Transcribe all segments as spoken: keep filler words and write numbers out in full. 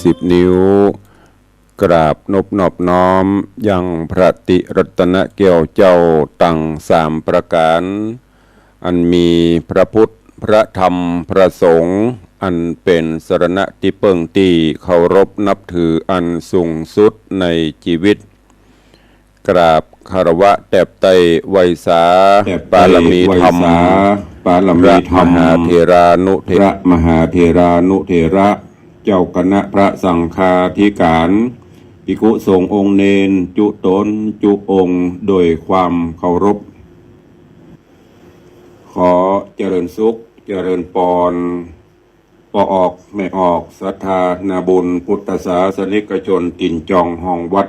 สิบนิ้ว กราบนบนอบน้อมยังพระติรัตนแก้วเจ้าตังสามประก๋าน อันมีพระพุทธ พระธรรม พระสงฆ์ อันเป๋นสรณะตี้เปิ้งตี้เคารพนับถืออันสูงสุดในจีวิต กราบคารวะแตบไต้ไหว้สา แตบไต้ไหว้สา ปารมีธรรม ปารมีธรรม พระมหาเถรานุเถระ พระมหาเถรานุเถระ เจ้าคณะพระสังฆาธิการ ภิกขุสงฆ์องค์เณรจุ๊ต๋นจุ๊องค์โดยความเคารพ ขอเจริญสุข เจริญปอน ป้อออกแม่ออก ศรัทธานาบุญ พุทธศาสนิกชน ตี๋นจองห้องวัด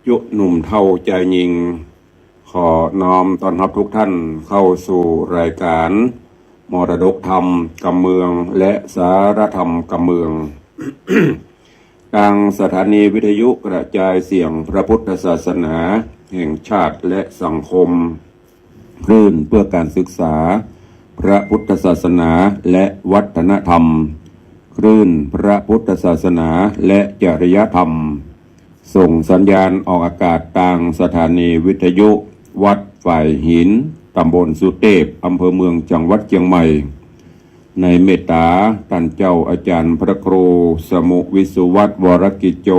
จุ๊หนุ่มเฒ่าจายญิง ขอน้อมต้อนฮับทุกท่านเข้าสู่รายการมรดกธรรมกำเมือง และสาระธรรมกำเมือง ตางสถานีวิทยุกระจายเสียงพระพุทธศาสนาแห่งชาติและสังคม คลื่นเพื่อการศึกษาพระพุทธศาสนาและวัฒนธรรม คลื่นพระพุทธศาสนาและจริยธรรม ส่งสัญญาณออกอากาศตางสถานีวิทยุวัดฝายหิน ต๋ำบลสุเตพ อำเภอเมือง จังหวัดเจียงใหม่ ในเมตต๋าต้านเจ้าอาจ๋ารย์พระครูสมุห์ วิสุวัฒน์ วรกิจโจ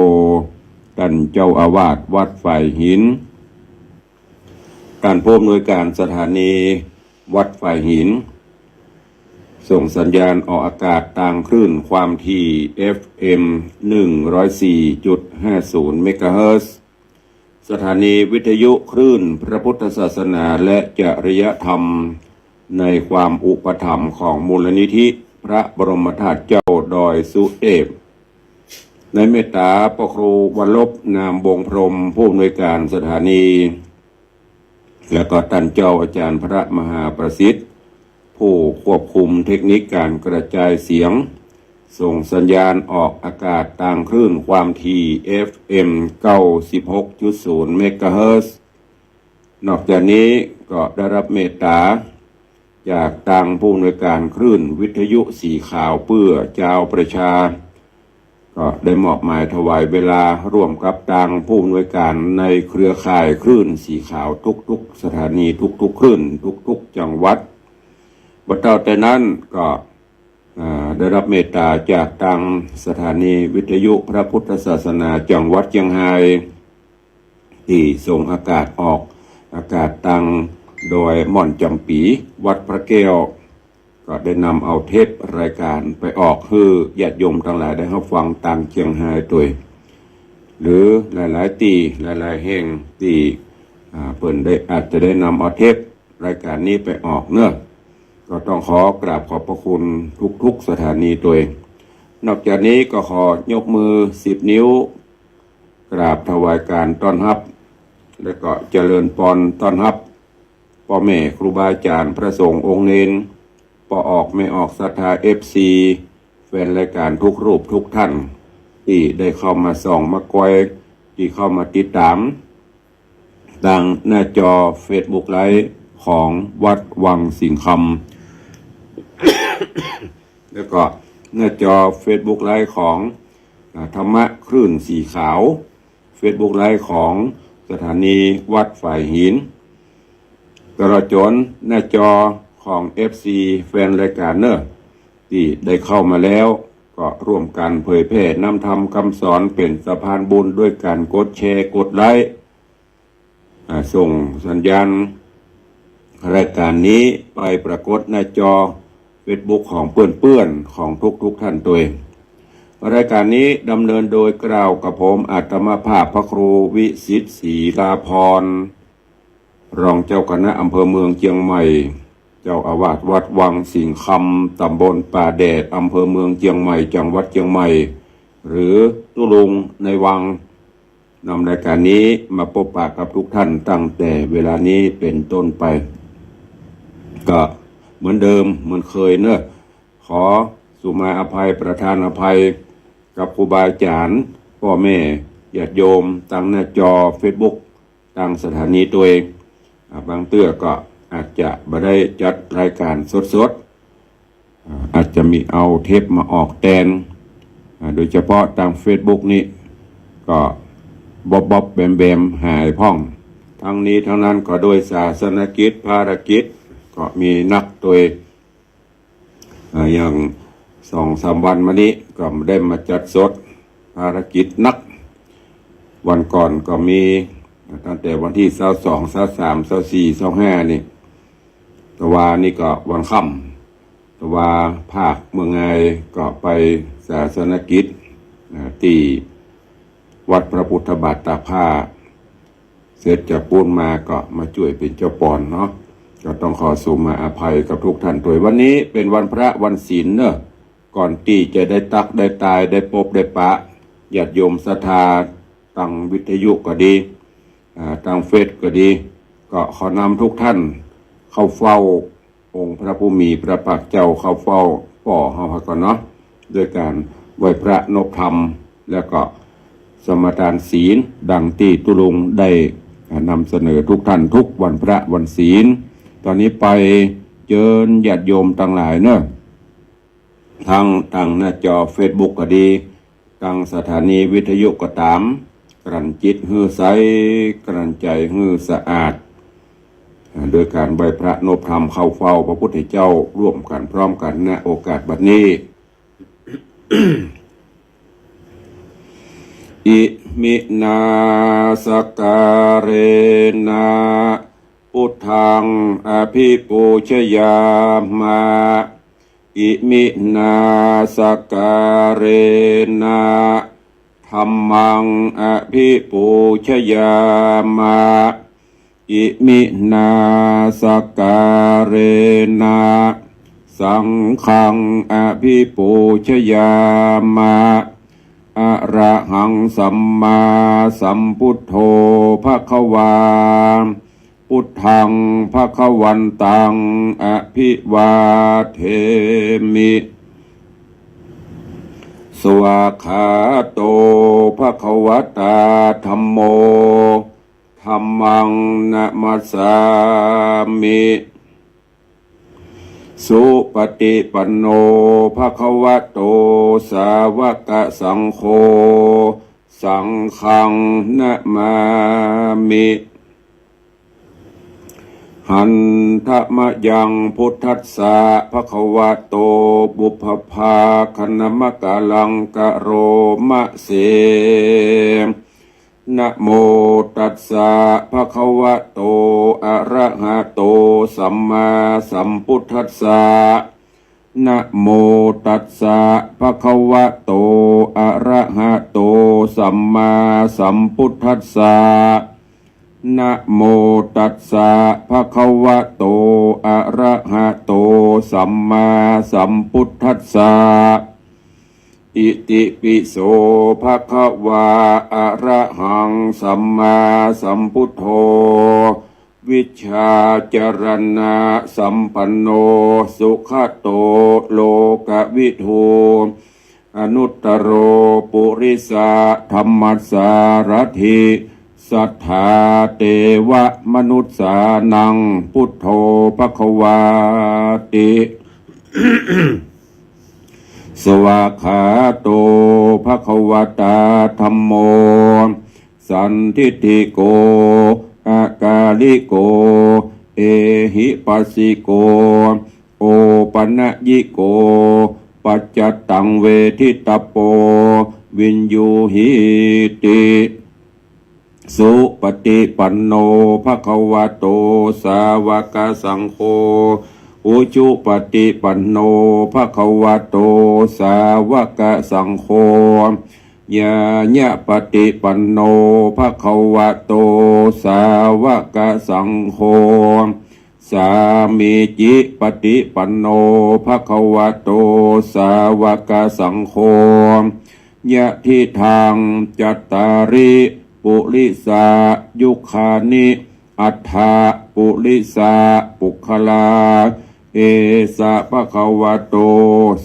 ต้านเจ้าอาวาสวัดฝายหิน ต้านผู้อำนวยการสถานีวัดฝายหิน ส่งสัญญาณออกอากาศตางคลื่นความถี่ เอฟเอ็ม หนึ่งร้อยสี่จุดห้าศูนย์ เมกะเฮิรตซ์ สถานีวิทยุคลื่นพระพุทธศาสนาและจริยธรรม ในความอุปถัมภ์ของมูลนิธิพระบรมธาตุเจ้าดอยสุเตพ ในเมตต๋าป้อครูวรรบ นามวงศ์พรหม ผู้อำนวยการสถานี แล้วก็ต้านเจ้าอาจ๋ารย์พระมหาประสิทธิ์ ผู้ควบคุมเทคนิคการกระจายเสียง ส่งสัญญาณออกอากาศตางคลื่นความถี่ เอฟเอ็ม เก้าสิบหกจุดศูนย์ เมกะเฮิรตซ์ นอกจากนี้ก็ได้รับเมตต๋าจากตางผู้อำนวยการคลื่นวิทยุสีขาวเพื่อจาวประชา ก็ได้มอบหมายถวายเวลาร่วมกับตางผู้อำนวยการในเครือข่ายคลื่นสีขาวทุกๆสถานี ทุกๆคลื่น ทุกๆจังหวัด บ่เต้าแต่นั้นก็ อ่า ได้รับเมตต๋าจากตางสถานีวิทยุพระพุทธศาสนาจังหวัดเจียงฮาย ตี้ส่งอากาศออกอากาศตางดอยม่อนจ๋ำปี๋ วัดพระแก้ว ก็ได้นำเอาเทปรายการไปออกหื้อญาติโยมตังหลายได้ฮับฟังตางเจียงฮายตวย หรือหลายๆตี้ หลายๆแห่งตี้ อ่า เปิ้นได้ อาจจะได้นำเอาเทปรายการนี้ไปออกเนาะ ก็ต้องขอกราบขอบพระคุณทุกๆสถานีตวย นอกจากนี้ก็ขอยกมือสิบนิ้ว กราบถวายการต้อนฮับ และก็เจริญปอนต้อนฮับ ป้อแม่ครูบาอาจ๋ารย์พระสงฆ์องค์เณร ป้อออกแม่ออกศรัทธา เอฟซี แฟนรายการทุกรูปทุกท่าน ตี้ได้เข้ามาส่องมาคอย ตี้เข้ามาติดต๋าม ตางหน้าจอเฟซบุ๊กไลฟ์ของวัดวังสิงห์คำ แล้วก็หน้าจอเฟซบุ๊กไลฟ์ของ อ่า ธรรมะคลื่นสีขาว เฟซบุ๊กไลฟ์ของสถานีวัดฝายหิน ตลอดจ๋นหน้าจอของ เอฟซี แฟนรายการเนาะ ตี้ได้เข้ามาแล้ว ก็ร่วมกั๋นเผยแผ่นำธรรมกำสอน เป๋นสะพานบุญด้วยก๋านกดแชร์ กดไลค์ อ่า ส่งสัญญาณรายการนี้ไปปรากฏหน้าจอเฟซบุ๊กของเปื้อนๆ ของทุกๆท่านตวย รายการนี้ดำเนินโดยกล่าวกับผมอาตมาภาพพระครูวิสิทธิ์ ศรีลาภรณ์ รองเจ้าคณะอำเภอเมืองเจียงใหม่ เจ้าอาวาสวัดวังสิงห์คำ ต๋ำบลป่าแดด อำเภอเมืองเจียงใหม่ จังหวัดเจียงใหม่ หรือตุ๊ลุงในวัง นำรายการนี้มาปบปะกับทุกท่านตั้งแต่เวลานี้เป๋นต้นไป ก็เหมือนเดิมเหมือนเคยเนาะ ขอสุมาอภัยประทานอภัยกับครูบาอาจ๋ารย์ ป้อแม่ญาติโยมตางหน้าจอเฟซบุ๊ก ตางสถานีตวย อ่า บางเตื้อก็อาจจะบ่ได้จัดรายการสดๆ อ่า อาจจะมีเอาเทปมาออกแตน อ่า โดยเฉพาะตางเฟซบุ๊กนี้ ก็บ๊อบๆ แบมๆ หายพ่อง ตึงนี้ตึงนั้นก็โดยศาสนกิจ ภารกิจ ก็มีนักโตย อ่า อย่างสองสามวันมานี้ก็ได้มาจัดสด ภารกิจนัก วันก่อนก็มี ตั้งแต่วันตี้ซาวสอง ซาวสาม ซาวสี่ ซาวห้า นี่ ตะวานี้ก็วันค่ำ ตะวาภาคเมืองไงก็ไปศาสนกิจ อ่า ตี้วัดพระพุทธบาทตากผ้า เสร็จจากปู๊นมาก็มาจ้วยเป๋นเจ้าปอนเนาะ ก็ต้องขอสูมาอภัยกับทุกท่านตวย วันนี้เป๋นวันพระวันศีลเนาะ ก่อนตี้จะได้ตักได้ตาย ได้ปบได้ปะ ญาติโยมศรัทธา ตางวิทยุก็ดี อ่า ตางเฟซก็ดี ก็ขอนำทุกท่านเข้าเฝ้าองค์พระผู้มีพระภาคเจ้า เข้าเฝ้าป้อเฮาก่อนเนาะ ด้วยก๋านไหว้พระนบธรรม แล้วก็สมาทานศีล ดังตี้ตุ๊ลุงได้ อ่า นำเสนอทุกท่านทุกวันพระวันศีล ต๋อนนี้ไปเจิญญาติโยมตังหลายเนาะ ตึงตางหน้าจอเฟซบุ๊กก็ดี ตางสถานีวิทยุก็ต๋าม กลั่นจิตหื้อใส กลั่นใจ๋หื้อสะอาด อ่า โดยก๋านไหว้พระนบธรรมเข้าเฝ้าพระพุทธเจ้าร่วมกั๋นพร้อมกั๋น ณ โอกาสบัดนี้ อิมินา สกการะนะ พุทธัง อภิปูชยามะ อิมินา สกการะนะ ธัมมัง อภิปูชยามะ อิมินา สกการะนะ สังฆัง อภิปูชยามะ อะระหัง สัมมาสัมพุทโธ ภะคะวา พุทธัง ภะคะวันตัง อภิวาเทมิ สวากขาโต ภะคะวะตา ธัมโม ธัมมัง นะมัสสามิ สุปฏิปันโน ภะคะวะโต สาวกสังโฆ สังฆัง นะมามิ หันทะมะยัง พุทธัสสะ ภะคะวะโต ปุพพะภาคะนะมะกะลัง กะโรมะเส นะโมตัสสะ ภะคะวะโต อะระหะโต สัมมาสัมพุทธัสสะ นะโมตัสสะ ภะคะวะโต อะระหะโต สัมมาสัมพุทธัสสะ นะโมตัสสะ ภะคะวะโต อะระหะโต สัมมาสัมพุทธัสสะ อิติปิโส ภะคะวา อะระหัง สัมมาสัมพุทโธ วิชชาจรณะสัมปันโน สุขะโต โลกะวิทู อนุตตะโร ปุริสะธัมมัสสารัฐิ สัทธาเตวะมนุสสานัง พุทโธ ภะคะวาติ สวากขาโต ภะคะวะตา ธัมโม สันทิฏฐิโก อะกาลิโก เอหิปัสสิโก โอปะนะยิโก ปัจจัตตัง เวทิตัปโป วิญญูหีติ สุปฏิปันโน ภะคะวะโต สาวกสังโฆ อุจุปฏิปันโน ภะคะวะโต สาวกสังโฆ ญาญะปฏิปันโน ภะคะวะโต สาวกสังโฆ สามีจิปฏิปันโน ภะคะวะโต สาวกสังโฆ ยะทิทัง จัตตาริ ปุริสายุคานิ อัฏฐะ ปุริสาปุคคลา เอสะ ภะคะวะโต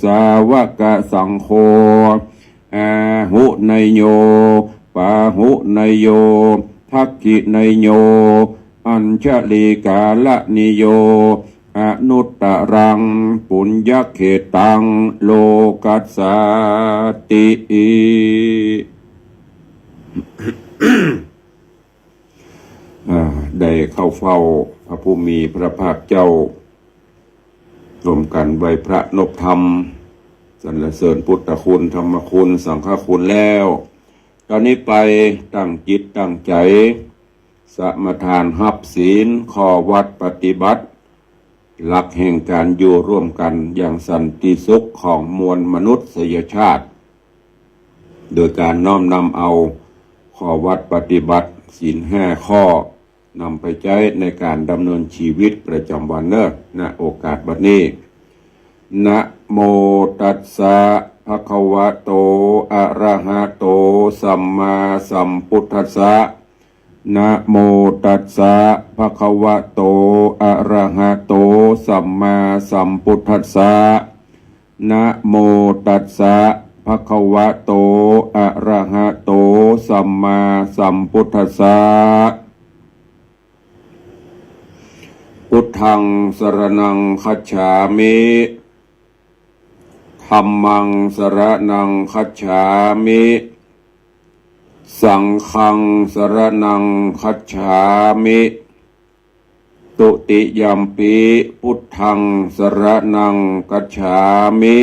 สาวกสังโฆ อาหุเนยโย ปาหุเนยโย ทักขิเนยโย อัญชลีกาลนิโย อนุตตรัง ปุญญเขตัง โลกัสสาติ อ่า ได้เข้าเฝ้าพระผู้มีพระภาคเจ้า ร่วมกั๋นไหว้พระนบธรรม สรรเสริญพุทธคุณ ธรรมคุณ สังฆคุณแล้ว ต๋อนนี้ไปตั้งจิตตั้งใจ๋ สมาทานฮับศีล ข้อวัตรปฏิบัติ หลักแห่งก๋านอยู่ร่วมกั๋นอย่างสันติสุขของมวลมนุษยชาติ โดยก๋านน้อมนำเอาข้อวัตรปฏิบัติศีลห้าข้อ นำไปใจ๊ในก๋านดำเนินชีวิตประจำวันเน่อ ณ โอกาสบัดนี้ นะโมตัสสะ ภะคะวะโต อะระหะโต สัมมาสัมพุทธัสสะ นะโมตัสสะ ภะคะวะโต อะระหะโต สัมมาสัมพุทธัสสะ นะโมตัสสะ ภะคะวะโต อะระหะโต สัมมาสัมพุทธัสสะ พุทธัง สรณัง คัจฉามิ ธัมมัง สรณัง คัจฉามิ สังฆัง สรณัง คัจฉามิ ตุติยัมปิ พุทธัง สรณัง คัจฉามิ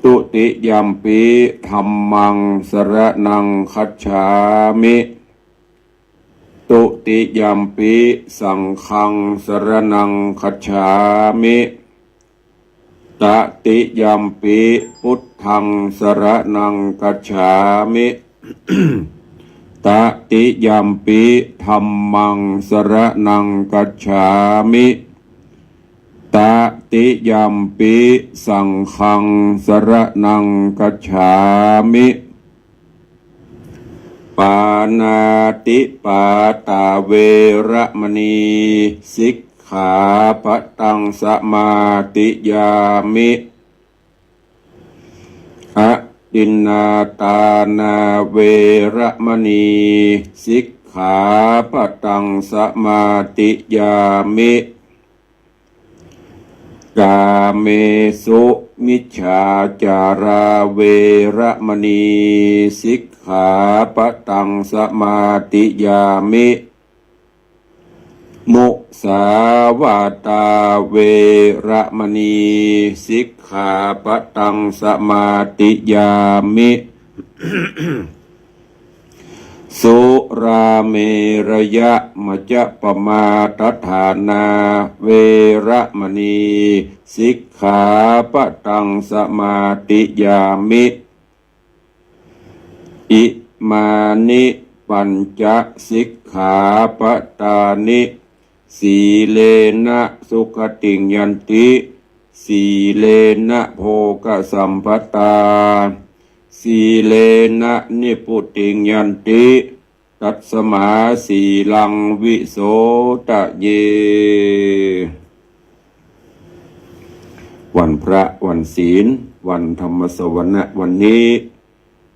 ตุติยัมปิ ธัมมัง สรณัง คัจฉามิ ตุติยัมปิ สังฆัง สรณัง คัจฉามิ ตติยัมปิ พุทธัง สรณัง คัจฉามิ ตติยัมปิ ธัมมัง สรณัง คัจฉามิ ตติยัมปิ สังฆัง สรณัง คัจฉามิ ปาณาติปาตา เวระมะนี สิกขาปะตัง สมาธิยามิ อะทินนาทานา เวระมะนี สิกขาปะตัง สมาธิยามิ กาเมสุมิจฉาจารา เวระมะนี สิกขาปะตัง สมาธิยามิ มุสาวาทา เวระมะนี สิกขาปะตัง สมาธิยามิ สุราเมรยะมัจจปมาทฐานา เวระมะนี สิกขาปะตัง สมาธิยามิ อิมานิปัญจสิกขาปะทานิ สีเลนะสุขติงยันติ สีเลนะโภคสัมปทา สีเลนะนิพพุติงยันติ ตัสมาสีลังวิโสทะเย วันพระวันศีล วันธรรมสวนะ วันนี้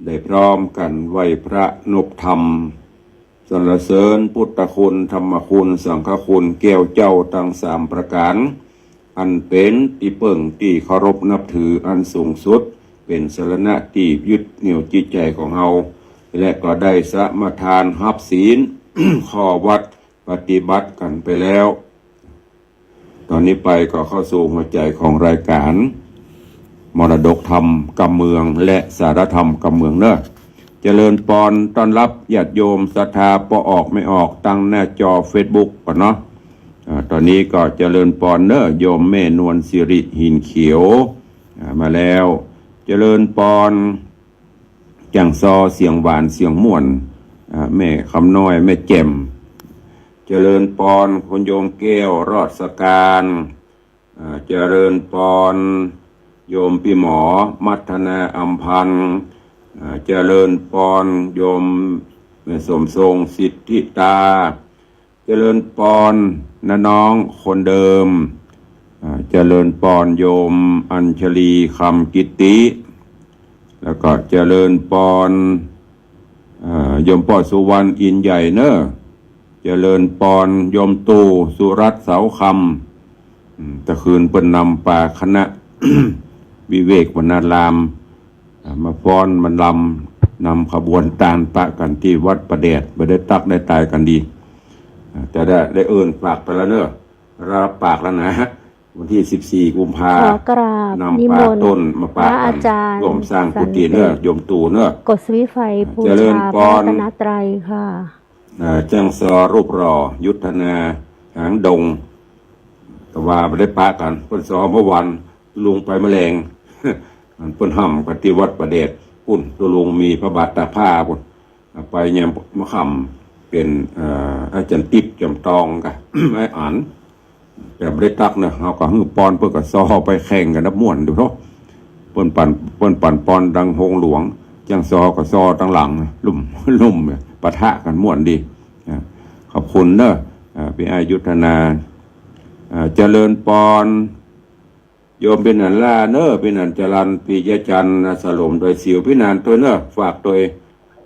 ได้พร้อมกั๋นไหว้พระนบธรรม สรรเสริญพุทธคุณ ธรรมคุณ สังฆคุณ แก้วเจ้าตังสามประก๋าน อันเป๋นตี้เปิ้งตี้เคารพนับถืออันสูงสุด เป๋นสรณะตี้ยึดเหนี่ยวจิตใจ๋ของเฮา และก็ได้สมาทานฮับศีล ข้อวัตรปฏิบัติกั๋นไปแล้ว ต๋อนนี้ไปก็เข้าสู่หัวใจ๋ของรายก๋าน มรดกธรรมกำเมืองและสาระธรรมกำเมืองเน่อ เจริญปอนต้อนฮับญาติโยมศรัทธาป้อออกแม่ออกตังหน้าจอเฟซบุ๊กก่อนเนาะ อ่า ต๋อนนี้ก็เจริญปอนเน่อ โยมแม่นวลสิริหินเขียว อ่า มาแล้ว เจริญปอน แก่งซอเสียงหวานเสียงม่วน อ่า แม่คำน้อย แม่แจ่ม เจริญปอนคุณโยมแก้วรอดสการ อ่า เจริญปอนโยมปี้หมอมัทนาอำพันธ์ อ่า เจริญปอนโยมแม่สมทรงสิทธิตา เจริญปอนน้าน้องคนเดิม อ่า เจริญปอนโยมอัญชลีคำกิตติ แล้วก็เจริญปอน อ่า โยมป้อสุวรรณอินใหญ่เน่อ เจริญปอนโยมตู่สุรัตน์เสาคำ อืม ตะคืนเปิ้นนำปาคณะ วิเวกวรรณาราม อ่า มาฟ้อนมารำ นำขบวนตานปะกั๋นตี้วัดป่าแดด บ่ได้ตั๊กได้ต๋ายกั๋นดี อ่า แต่ได้ ได้เอิ้นปากไปแล้วเนาะ รับปากแล้วนะ วันตี้สิบสี่กุมภา ขอกราบ นำปาต้นมาปะกั๋น นิมนต์พระอาจ๋ารย์ ร่วมสร้างกุฏิเนาะ สันติ โยมตู่เนาะ กดสวิตช์ไฟ อ่า บูชา เจริญปอน พระรัตนตรัยค่ะ อ่า จ้างซอรูปหล่อ ยุทธนา หางดง แต่ว่าบ่ได้ปะกั๋น เปิ้นซอเมื่อวาน ลุงไปเมื่อแลง เปิ้นฮ่ำกั๋นตี้วัดป่าแดด ปุ้น ตุ๊ลุงมีพระบาทตากผ้าปุ้น ไปยามค่ำ เป๋น เอ่อ อาจ๋ารย์ติ๊บ จ๋อมตอง กะ อ้ายอั๋น แต่บ่ได้ตั๊กเนาะ เฮาก็หื้อปอน เปิ้นก็ซอไปแข่งกั๋นนะ ม่วนดีเนาะ เปิ้นปั่น เปิ้นปั่นปอนตังโฮงหลวง จ้างซอก็ซอตังหลัง ลุ่ม ลุ่ม ปะทะกั๋นม่วนดี อ่า ขอบคุณเนาะ อ่า ปี้อ้ายยุทธนา อ่า เจริญปอน โยมปี้หนานล่าเนาะ ปี้หนานจรัญ ปี้ยะจันทร์ สลม ดอยสิว ปี้หนานตวยเนาะ ฝากตวย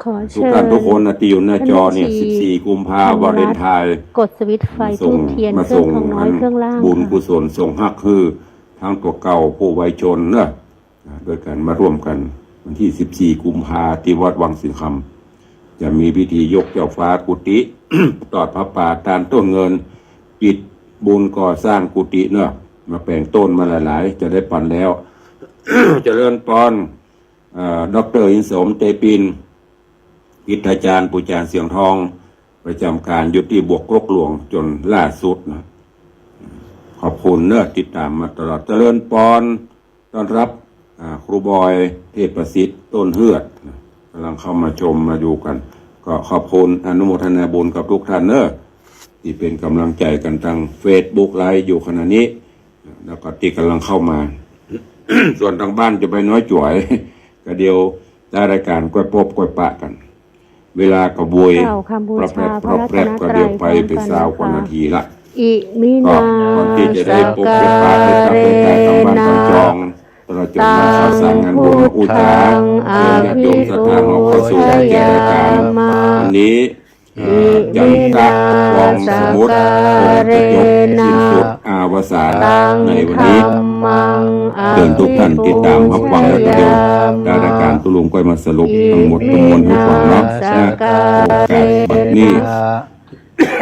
ขอเชิญ ทุกท่านทุกคนนะ ตี้อยู่หน้าจอเนี่ย ท่านแม่ชี สิบสี่กุมภา วาเลนไทน์ กดสวิตช์ไฟ ธูปเทียน เครื่องทองน้อย เครื่องล่าง บุญกุศลส่งฮักหื้อ ตังตั๋วเก่า ผู้ไวชนเนาะ อ่า โดยก๋านมาร่วมกั๋น วันตี้สิบสี่กุมภา ตี้วัดวังสิงห์คำ จะมีพิธียกเจ้าฟ้ากุฏิ ตอดผ้าป่าตานต้นเงิน ปิดบุญก่อสร้างกุฏิเนาะ มาแป๋งต้นมาหลายๆ จะได้ปันแล้ว เจริญปอน เอ่อ ด็อกเตอร์อินสม เตปิน อิทธาจ๋ารย์ ปู่จ๋ารย์เสียงทอง ประจ๋ำก๋านอยู่ตี้บวกกรกหลวงจ๋นล่าสุดนะ ขอบคุณเนาะ ติดต๋ามมาตลอด เจริญปอน ต้อนรับ อ่า ครูบอย เทพประสิทธิ์ ต้นเฮือด นะ ก่ำลังเข้ามาชมมาดูกั๋น ก็ขอบคุณอนุโมทนาบุญกับทุกท่านเนาะ ตี้เป๋นก่ำลังใจ๋กั๋นตางเฟซบุ๊กไลฟ์อยู่ขณะนี้ แล้วก็ตี้ก่ำลังเข้ามา ส่วนตางบ้านจะไปน้อยจ๋วย ก็เดี๋ยวท้ายรายก๋านก้อยปบก้อยปะกั๋น เวลาก็โวย กล่าวคำบูชา ปรอบแปรบ พระรัตนตรัย ปรอบแปรบ ก็เดี๋ยวไป พร้อมกั๋น ไปซาวกว่านาทีละ ค่ะ อิมินา ก็ก่อนตี้จะได้ปบได้ปะ ได้กลับไปตางบ้านตางจอง สกการะ ตลอดจ๋นมาข่าวสารงานบุญมาอู้จ๋า ตัง เชิญญาติโยมศรัทธา อภิปูชยามา เฮาเข้าสู่แก่รายก๋าน วันนี้ เอ่อ จันทะ ฟองสมุทร คงจะจบสิ้นสุดอวสานในวันนี้ ตังธัมมัง เชิญทุกท่านติดต๋ามฮับฟังแล้วก็เดี๋ยว อภิปูชยามา ท้ายรายก๋านตุ๊ลุงก้อยมาสรุปตังหมดตังมวลหื้อฟังเนาะ นะ โอกาสบัดนี้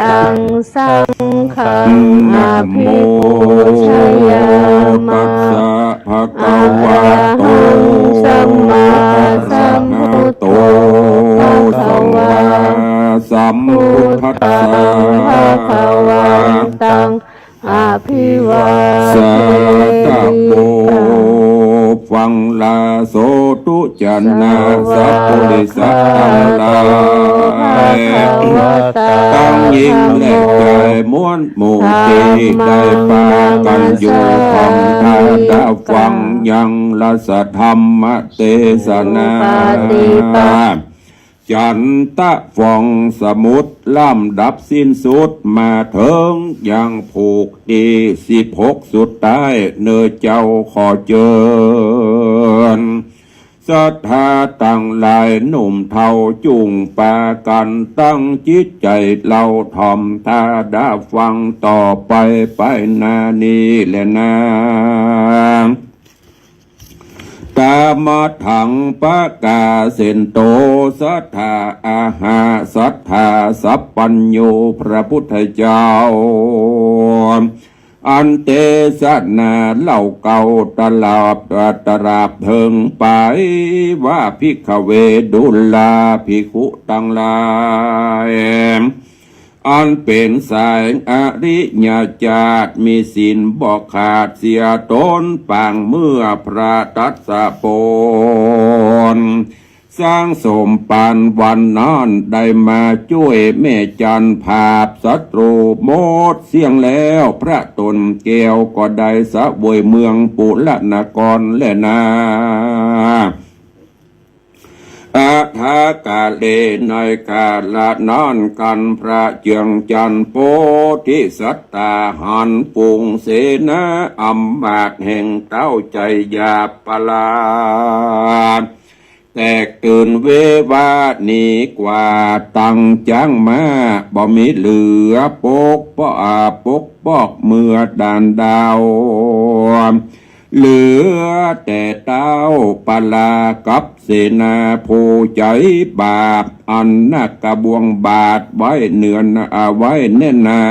ตังสังฆัง นะโม อภิปูชยามา ตัสสะ ภะคะวะโต อะระหัง สัมมาสัมพุทโธ ภะคะวา สัมมาสัมพุทธัสสะ พุทธัง ภะคะวันตัง อภิวาเทมิ สาธุ ฟังลาโสตุ จะนาสัพปุริสะตังหลาย สวากขาโต ภะคะวะตา ตังญิงและจายมวลหมู่ตี้ได้ปากั๋นอยู่ ธรรมัง นัมมามิ พร้อมตาดาฟัง ยังละสะธัมมะเตสนา ปฏิปัตติ จันทะฟองสมุทร ลำดับสิ้นสุดมาเถิงยังผูกตี้สิบหกสุดท้าย เน่อเจ้าขอเจิญ ศรัทธาตังหลายหนุ่มเฒ่าจุ่งปากั๋นตั้งจิตใจ๋เล่าถ่อมตาดาฟังต่อไป ไปหน้านี้แลนา ตะมะถัง ปะกาเสนโต ศรัทธา อะหะ ศรัทธา สัพพัญญู พระพุทธเจ้า อันเตสนาเล่าเก่าตราบ ตราบเถิงไป ว่า ภิกขเว ดูราภิกขุตังหลาย อันเป๋นสายอริยเจ้า มีศีลบ่ขาดเสียตน ปางเมื่อพระตรัสผล สร้างสมปานวันนั้น ได้มาจ้วยแม่จันทร์ผาบศัตรูหมดเสี้ยงแล้ว พระตนแก้วก็ได้เสวยเมืองปุระนครแลนา อะถากาเล ในกาละนั้นกั๋น พระเจื้องจันทร์โพธิสัตตาหาร ฝูงเสนาอำมาตย์แห่งเต๊าไชยาปราช แตกตื่นเว้วาหนีกว่า ตังจ๊างม้าบ่มีเหลือ ปกป้อ ปกปอกเมือด่านดาว เหลือแต่เต๊าปาลากับเสนาผู้ใจ๋บาป อันนักกะบ่วงบาทไว้เนือง เอาไว้แน่นหนา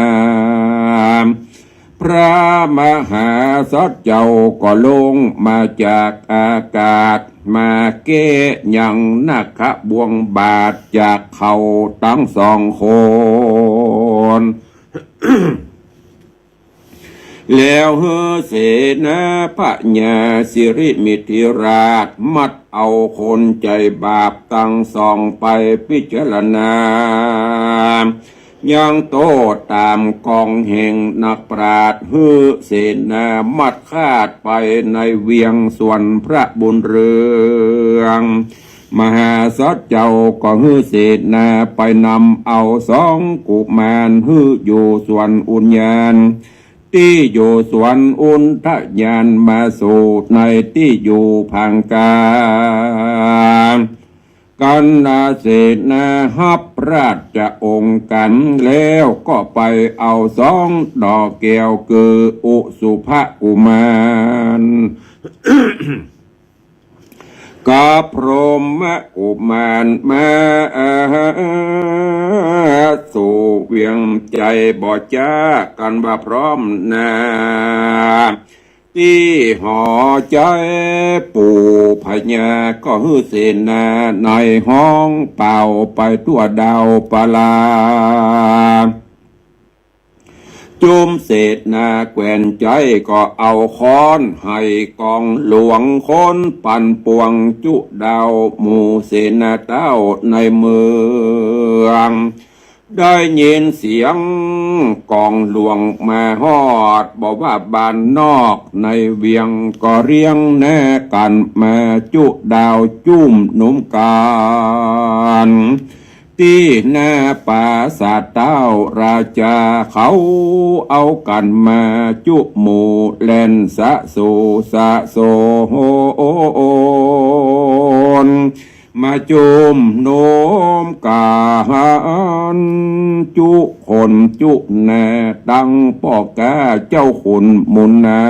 พระมหาสัตว์เจ้าก็ลงมาจากอากาศ มาแก้ยังนักขะบ่วงบาทจากเขาตังสองคน แล้วหื้อเสนาพญาสิริมิถิราช มัดเอาคนใจ๋บาปตังสองไปพิจารณา ยังโต้ต๋ามกองแห่งนักปราชญ์ หื้อเสนามัดคาดไปในเวียงสวนพระบุญเรือง มหาสัตว์เจ้าก็หื้อเสนาไปนำเอาสองกุมาร หื้ออยู่สวนอุทยาน ตี้อยู่สวนอุทยานมาสู่ในตี้อยู่ผางกลาง กัณเสนาฮับราชองค์กั๋น แล้วก็ไปเอาสองดอกแก้วคืออุสุภกุมาร กับพรหมกุมารมาสู่เวียง ใจ๋บ่จ๊ากั๋นว่าพร้อมหน้า ตี้หอใจ๋ปู่พญา ก็หื้อเสนาในฮ้องเป่าไปทั่วดาวปาลา จุมเสนาแคว้นใจ๋ก็เอาค้อนไห่กองหลวงคนปั่นป่วงจุดาวหมู่เสนาเต้าในเมือง ได้ยินเสียงกองหลวงมาฮอด บ่ว่าบ้านนอกในเวียงก็เรียงหน้ากั๋นมาจุดาวจุ้มนุมกั๋น ตี้หน้าปราสาทเต้าราชา เขาเอากั๋นมาจุหมู่แล่นสะโสสะโสน มาจุ้มนุมกั๋นจุคนจุแหน่ ตังป้อก๊าเจ้าขุนหมู่นา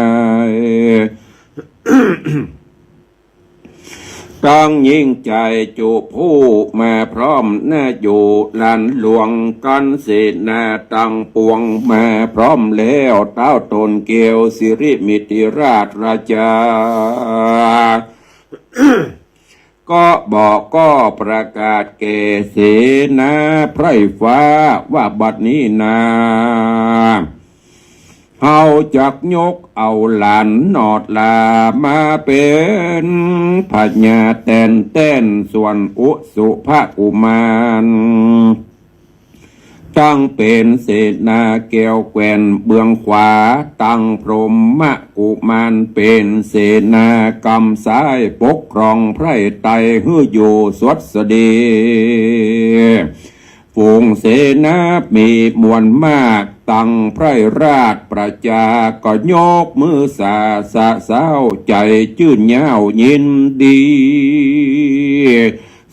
ย ตังยิ่งใจ๋จุผู้มาพร้อมหน้าอยู่ลานหลวง กัณเสนาตังปวงมาพร้อมแล้ว เต้าต๋นแก้วสิริมิถิราชราชา ก็บอกก็ประกาศแก่เสนาไพร่ฟ้าว่าบัดนี้นา เฮาจักยกเอาหลานหนอดลามาเป๋นพญาแตนแต้น ส่วนอุสุภกุมาร ตังเป๋นเสนาแก้วแคว้นเบื้องขวา ตังพรหมกุมารเป๋นเสนากำซ้าย ปกครองไพร่ไตหื้ออยู่สวัสดี ฝูงเสนามีมวลมาก ตังไพร่ราชประชาก็ยกมือสาสะเซ้า ใจ๋จื้นเย้ายินดี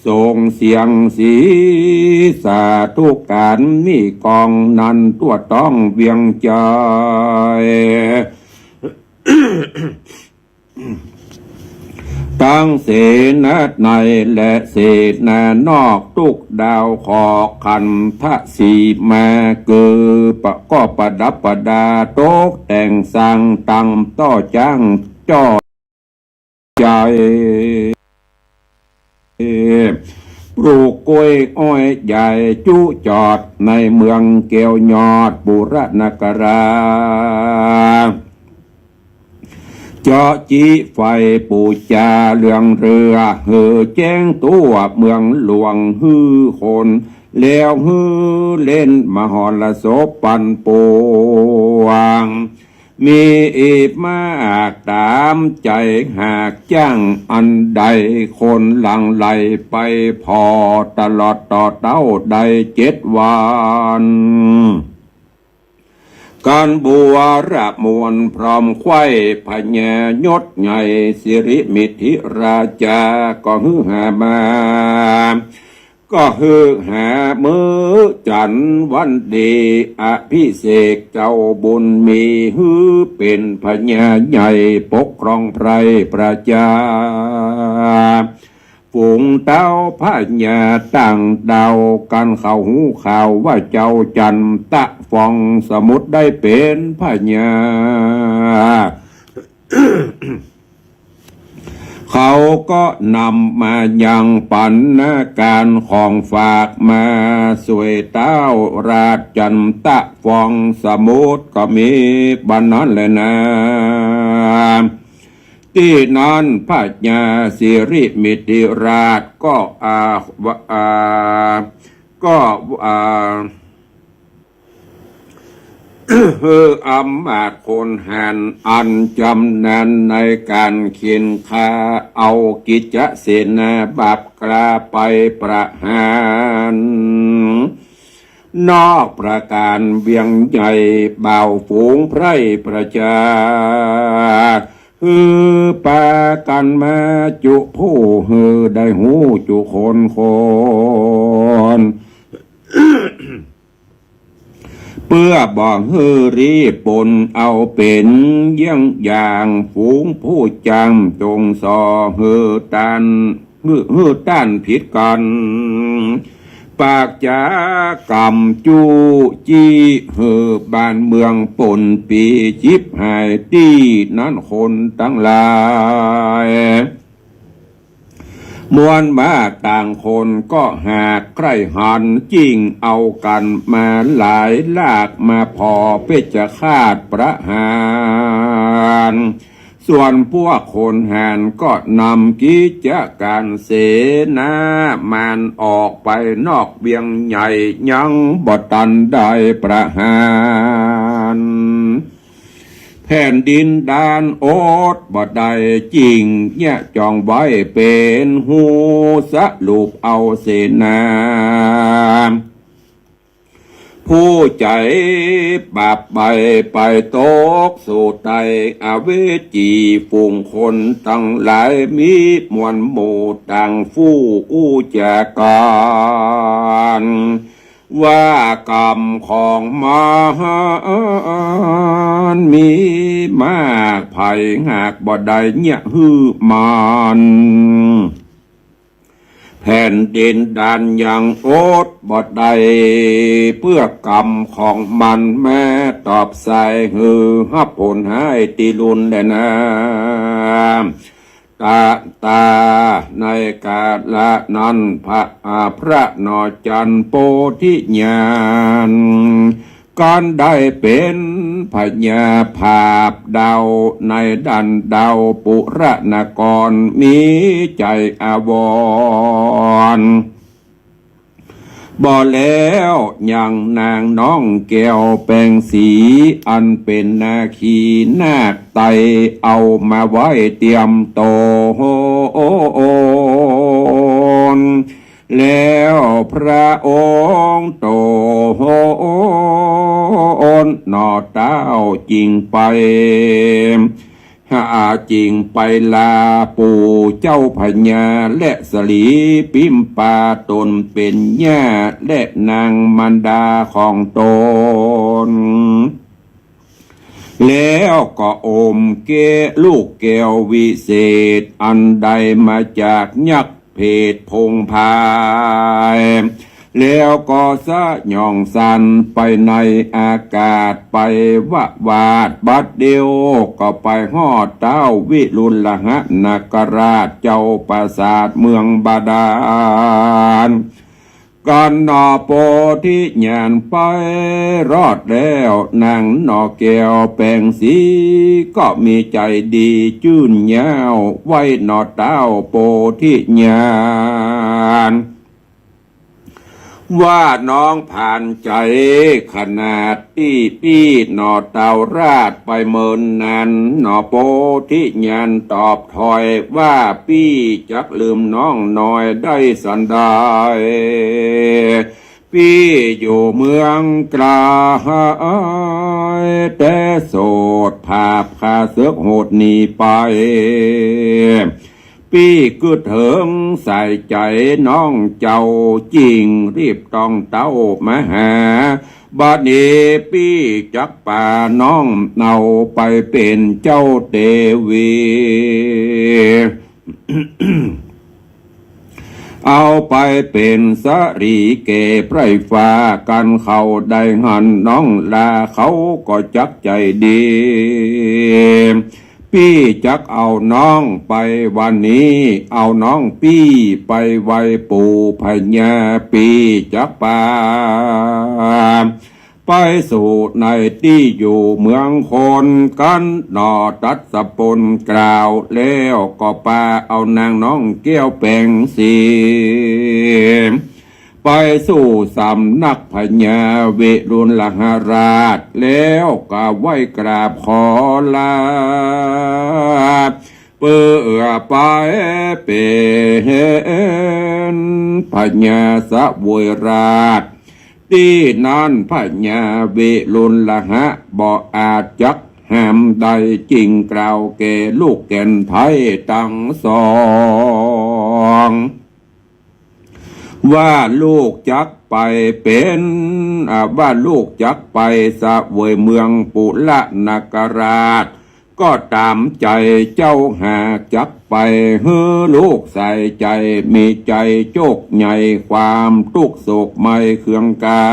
ส่งเสียงสีสาธุก๋าน มีกองนั้นทั่วท้องเวียงใจ๋ ตังเสนาในและเสนานอกทุกดาว ขอขันธสีมา คือประ ก็ประดับประดาตกแต่งสร้าง ตังต้อจ๊างจ้อใจ๋ ปลูกกล้วยอ้อยใหญ่จุจอด ในเมืองแก้วยอดปุระนครา เจาะจิไฟปู๋จาเรืองเฮือ หื้อแจ้งทั่วเมืองหลวงหื้อคน แล้วหื้อเล่นมหรสพปั่นป่วง มีอีกมากต๋ามใจ๋หากจ้าง อันใดคนหลั่งไหลไปผ่อ ตลอดต่อเต๊าได้เจ็ดวัน ก กันบัวระมวลพร้อมไขว้ พญายศใหญ่สิริมิถิราชา ก็หื้อหามา ก็หื้อหามื้อจันทร์วันดี อภิเษกเจ้าบุญมี หื้อเป๋นพญาใหญ่ปกครองไพร่ประชา ฝูงเต้าพญาต่างดาว กันเขาฮู้ข่าวว่าเจ้าจันตะฟองสมุทรได้เป๋นพญา เขาก็นำมายังปัณณาการของฝากมาสวยเต้าราชจันตะฟองสมุทร ก็มีบัดนั้นแลนา ตี้นั้นพญาสิริมิถิราชก็ อ่า ว- อ่า ก็ อ่า หื้ออำมาตย์คนหาญอันจำนาญในก๋านเข่นฆ่า เอากิจจเสนาบับกล้าไปประหาร นอกประการเวียงใหญ่ บ่าวฝูงไพร่ประชา หื้อปากั๋นมาจุผู้ หื้อได้ฮู้จุคนคน เปื้อบ่หื้อรีบปนเอาเป๋นเยี่ยงอย่าง ฝูงผู้จำจงส่อหื้อต้าน หื้อ หื้อต้านผิดกั๋น ปากจ๋ากำจู้จี้ หื้อบ้านเมืองปนปี้ ฉิบหายตี้นั้นคนตังหลาย มวลมากต่างคนก็หากใคร่หัน จึ่งเอากั๋นมาหลายลาก มาผ่อเพชฌฆาตประหาร ส่วนพวกคนหาญก็นำกิจก๋านเสนามารออกไปนอกเวียงใหญ่ ยังบ่ตันได้ประหาร แผ่นดินด้านอดบ่ได้ จึ่งเยียะจองไว้เป๋นฮูสรุปเอาเสนา ผู้ใจ๋บาปไปไปตกสู่ใต้อเวจี ฝูงคนตังหลายมีมวลหมู่ต่างฟู่อู้จ๋ากั๋น ว่ากรรมของมันมีมาก ใผหากบ่ได้เยียะหื้อมัน แผ่นดินด้านยังอดบ่ได้ เปื้อกรรมของมันแม้ตอบใส่ หื้อฮับผลฮ้ายตี้รุนแรงนา ตะ ตา ในกาละนั้น พระ อ่า พระหนอจันทร์โพธิญาณ กั๋นได้เป๋นพญาผาบดาว ในด้านดาวปุระนคร มีใจ๋อาวรณ์ บ่แล้วยังนางน้องแก้วแป๋งสี อันเป๋นนาคีนาคไต เอามาไว้เตรียมต๋น แล้วพระองค์ต๋นหนอเต้าจึ่งไป หาจึ่งไปลาปู่เจ้าพญา และสะหลีปิมปา ต๋นเป๋นย่า และนางมารดาของต๋น แล้วก็อมเก ลูกแก้ววิเศษ อันได้มาจากยักษ์เผตพงพาย แล้วก็สยองสั่นไปในอากาศ ไปวะวาด บัดเดียวก็ไปฮอดเต้าวิรุฬหนาคราช เจ้าปราสาทเมืองบาดาล กั๋นหนอ โพธิญาณไปรอดแล้ว นางหนอแก้วแป๋งสี ก็มีใจ๋ดีจื้นเย้า ไหว้หนอเต้าโพธิญาณ ว่าน้องผ่านใจ๋ขนาดตี้ปี้หนอเต้าราชไปเมินนาน หนอโพธิญาณตอบถอยว่า ปี้จักลืมน้องน้อยได้สันใด แผ ปี้อยู่เมืองไก๋ แต่โสดผาบข้าเสิกโหดหนีไป ปี้กึ๊ดเถิงใส่ใจ๋น้องเจ้า จิ่งรีบต้องเต๊ามาหา บัดนี้ปี้จักปาน้องเอาไปเป๋นเจ้าเตวี เอาไปเป๋นสะหลีแก่ไพร่ฟ้า กันเขาได้หันน้องลาเขาก็จักใจ๋ดี ปี้จักเอาน้องไปวันนี้ เอาน้องปี้ไปไหว้ปู่พญา ปี้จักปา ไปสู่ในตี้อยู่เมืองคน กันหน่อตัดสะปนกล่าว แล้วก็ปาเอานางน้องแก้วแป๋งสี ไปสู่สำนักพญาวิรุฬหราช แล้วก็ไหว้กราบขอลา เปื้อไปเป๋นพญาเสวยราชย์ ตี้นั้นพญาวิรุฬหะบ่อาจจักห้ามได้ จิ่งกล่าวแก่ลูกแก่นไทยตังสอง ว่าลูกจักไปเป๋น อ่า ว่าลูกจักไปเสวยเมืองปุระนคราช ก็ต๋ามใจ๋เจ้า หากจักไปหื้อลูกใส่ใจ๋ มีใจ๋โจคใหญ่ ความตุ๊กข์โศกไม่เคืองกา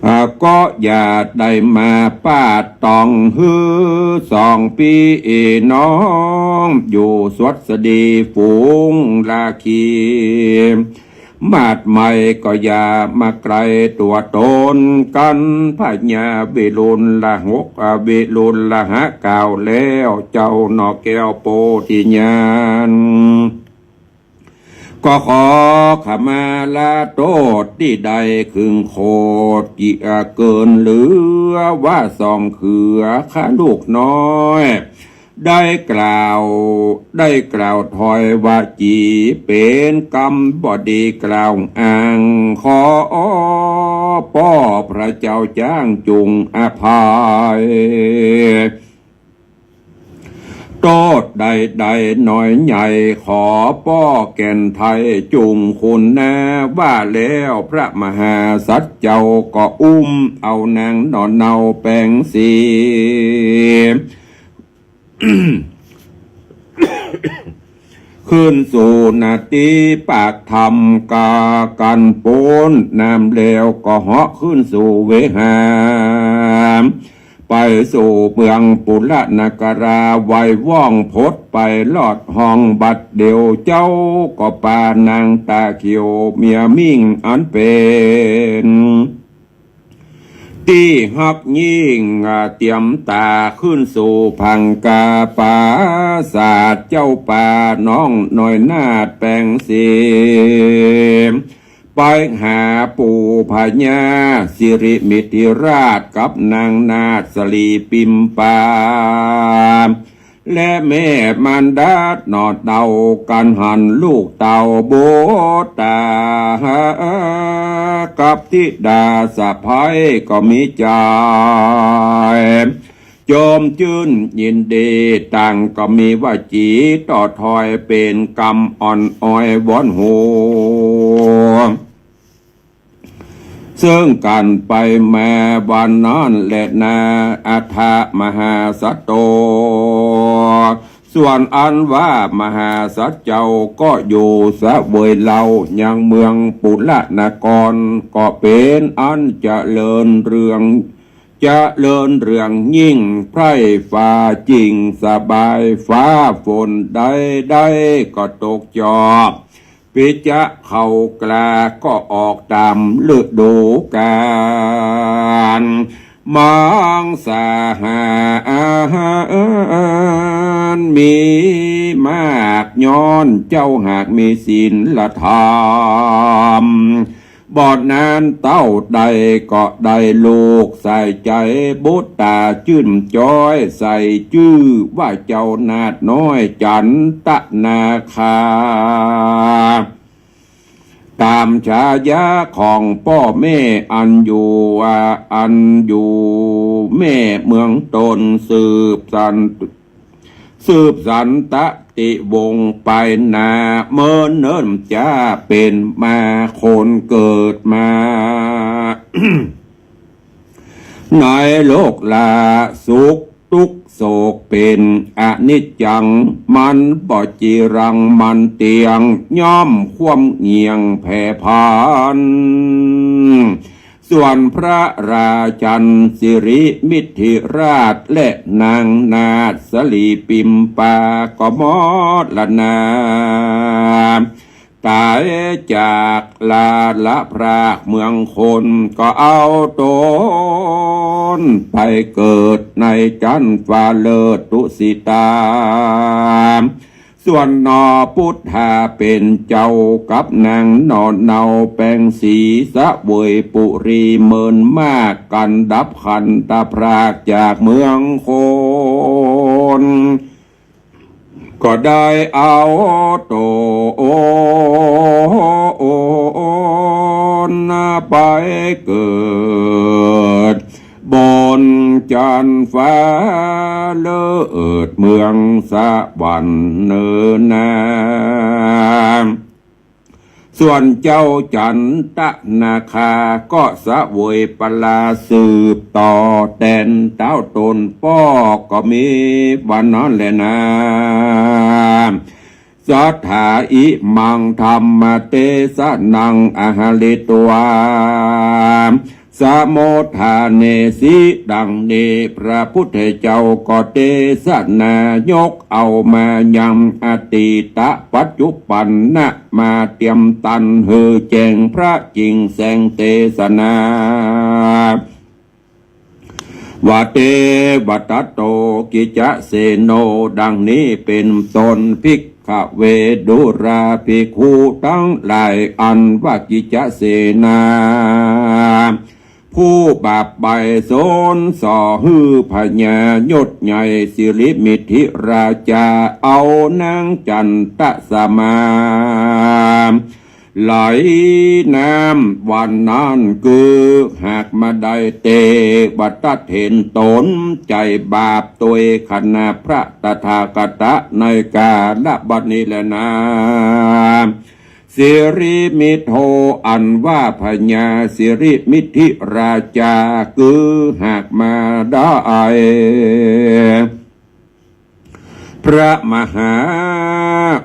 อ่า ก็อย่าได้มาปาดต้องหื้อสองปี้น้อง อยู่สวัสดีฝูงราคี มาดใหม่ก็อย่ามาไก๋ตั๋วต๋นกัน พญาวิรุฬหก อ่า วิรุฬหะกล่าวแล้ว เจ้าหน่อแก้วโพธิญาณ ก็ขอขมาลาโต้ษตี้ได้ขึงโขด กิ อ่า เกินเหลือว่าสองเขือ ข้าลูกน้อย ได้กล่าว ได้กล่าวถ้อยวาจี๋ เป๋นกำบ่ดีกล่าวอ้าง ขอป้อพระเจ้าจ้างจุ่งอภัย โต้ษใดๆ น้อยใหญ่ ขอป้อแก่นไทยจุ่งคุณนา ว่าแล้วพระมหาสัตว์เจ้าก็อุ้มเอานางหน่อเนาแป๋งสี ขึ้นสู่นาตี้ปากถ้ำกากันป๊นน้ำแล้วก็เหาะขึ้นสู่เวหา ไปสู่เมืองปุระนครา ไหว้ว่องพดไปลอดห้องบัดเดี่ยว เจ้าก็ปานางต๋าเขียวเมียมิ่งอันเป๋น ตี้ฮักยิ่ง อ่า เตียมต๋าขึ้นสู่ผังคาปราสาท เจ้าปาน้องน้อยนาฏแป๋งสี ไปหาปู่พญาสิริมิถิราชกับนางนาฏสลีปิมปา และแม่มารดาหน่อเต้า กันหันลูกเต้าบุตรา กับธิดาสะใภ้ก็มีใจ๋ จมจื้นยินดี ต่างก็มีวาจี๋ต่อถ้อยเป๋นกำอ่อนอ้อยวอนหัว เซิ่งกั๋นไปมาวันนั้นแลนา อัฏฐมหาสัตโต ส่วนอันว่ามหาสัตว์เจ้าก็อยู่เสวยเหล้ายังเมืองปุระนคร ก็เป๋นอันเจริญเรือง เจริญเรืองยิ่ง ไพร่ฟ้าจิ่งสบาย ฟ้าฝนใดๆ ก็ตกจอก ปิจะเข้ากล้าก็ออกต๋ามฤดูก๋าล มังสาหารมีมาก ย้อนเจ้าหากมีศีลธรรม บ่นั้นเต้าใดก็ได้ลูกใส่ใจ๋ บุตราจื้นจ้อย ใส่จื้อว่าเจ้านาฏน้อยจันตนาคา ต๋ามฉายาของป้อแม่อันอยู่ อันอยู่แม่เมืองตน สืบสัน สืบสันตติวงศ์ไปนา เมินเนิ่นจาเป๋นมา คนเกิดมา ในโลกละสุขตุ๊กข์โศกเป๋นอนิจจัง มันบ่จีรังมันเตียง ย่อมคว่ำเงี่ยงแผ่พัน ส่วนพระราชันสิริมิถิราช และนางนาถสลีปิมปา ก็มรณา ต๋ายจากลาละพรากเมืองคน ก็เอาต๋นไปเกิดในจั๊นฟ้าเลิศตุสิตา ส่วนหน่อปุทธาเป๋นเจ้ากับนางหน่อเนาแปงสี เสวยปุรีเมินมาก กันดับขันตพรากจากเมืองคน ก็ได้เอาต๋นไปเกิด บนจั๊นฟ้าเลิศเมืองสวรรค์เนินนา ส่วนเจ้าจันตนาคาก็เสวยปลาสืบต่อแตนเต้าต๋นป้อ ก็มีวันนั้นแลนา สัทธา อิมังธัมมเตสนังอะหะริตวา สะโมทาเนสิ ดังนี้พระพุทธเจ้าก็เตสนายกเอามายังอตีตปัจจุปันนะ มาเตียมตันหื้อแจ้งพระจิ่งแสงเตสนา ว่า เตวะตะโต กิจจเสโน ดังนี้เป๋นต้น ภิกขเว ดูราภิกขุตังหลาย อันว่ากิจจเสนา ผู้บาปไปสนส่อหื้อพญายศใหญ่สิริมิถิราชา เอานางจันตสมา ไหลน้ำวันนั้น คือหากมาได้เตวะตะเถนต๋น ใจ๋บาปตวยขณะพระตถาคตะในกาลบัดนี้แลนา สิริมิโท อันว่าพญาสิริมิถิราชา คือหากมาได้ พระมหา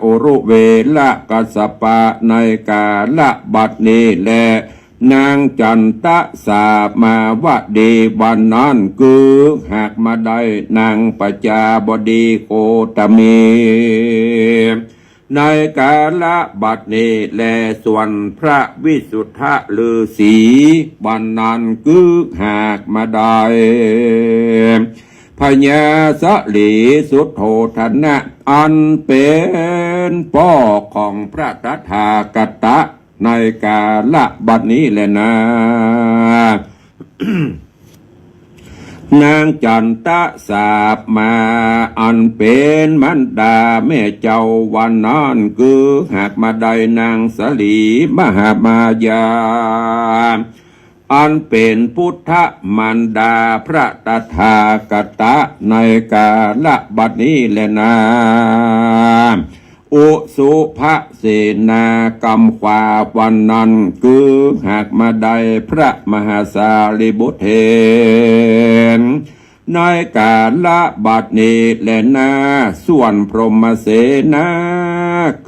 อุรุเวละกัสสปะในกาลบัดนี้แล นางจันตสามาวดีวันนั้น คือหากมาได้นางประจาบดีโคตมี ในกาลบัดนี้แล ส่วนพระวิสุทธฤาษีวันนั้น คือหากมาได้ พญาสลีสุโธทนะ อันเป๋นป้อของพระตถาคตะในกาลบัดนี้แลนา นางจันตสามา อันเป๋นมารดาแม่เจ้าวันนั้น คือหากมาได้นางสลีมหามายา อันเป๋นปุทธมารดาพระตถาคตะในกาลบัดนี้แลนา อุสุภเสนากำขวาวันนั้น คือหากมาได้พระมหาสารีบุตรเถร ในกาลบัดนี้แลนา ส่วนพรหมเสนา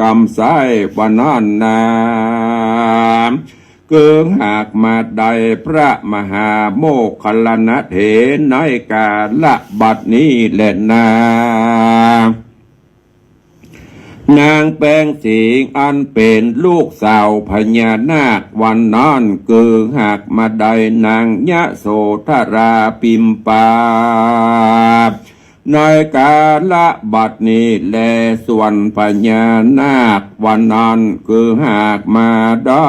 กำซ้ายวันนั้นนา คือหากมาได้พระมหาโมคคัลลานะเถรในกาลบัดนี้แลนา นางแปงสิงห์อันเป๋นลูกสาวพญานาควันนั้น คือหากมาได้นางยโสธราปิมปา ในกาลบัดนี้แล ส่วนพญานาควันนั้น คือหากมาได้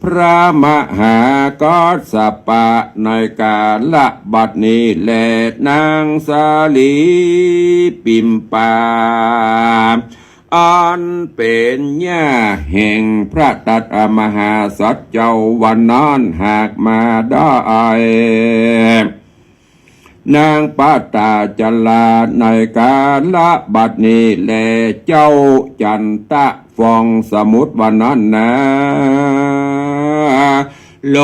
พระมหากัสสปะในกาลบัดนี้แล นางสาลีปิมปา อันเป๋นย่าแห่งพระตถา มหาสัตว์เจ้าวันนั้นหากมาได้ นางปตาจารา ในกาละบัดนี้แล เจ้าจันตะฟองสมุทรวันนั้นนา โล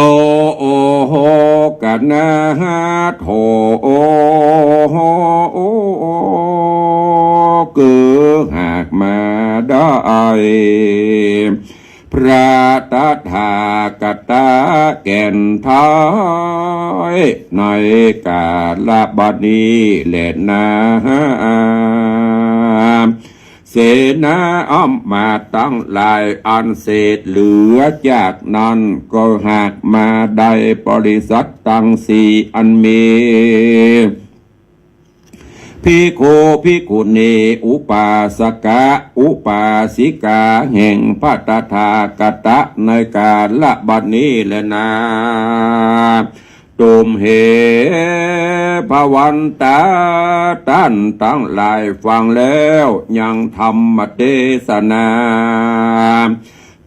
กนาถ โอ โอ โอ โอ คือหากมาได้ พระตถาคตะแก่นไท้ ในกาละบัดนี้แลนา เสนาอำมาตย์ตังหลายอันเสด็จเหลือจากนั้นก็หากมาได้ ปริษัทตังสี่อันมี ภิกขุ ภิกขุณี อุปาสกะ อุปาสิกา แห่งพระตถาคตะในกาละบัดนี้แลนา ตุมเห ภวันตา ต้านตังหลายฟังแล้วยังธรรมเตสนา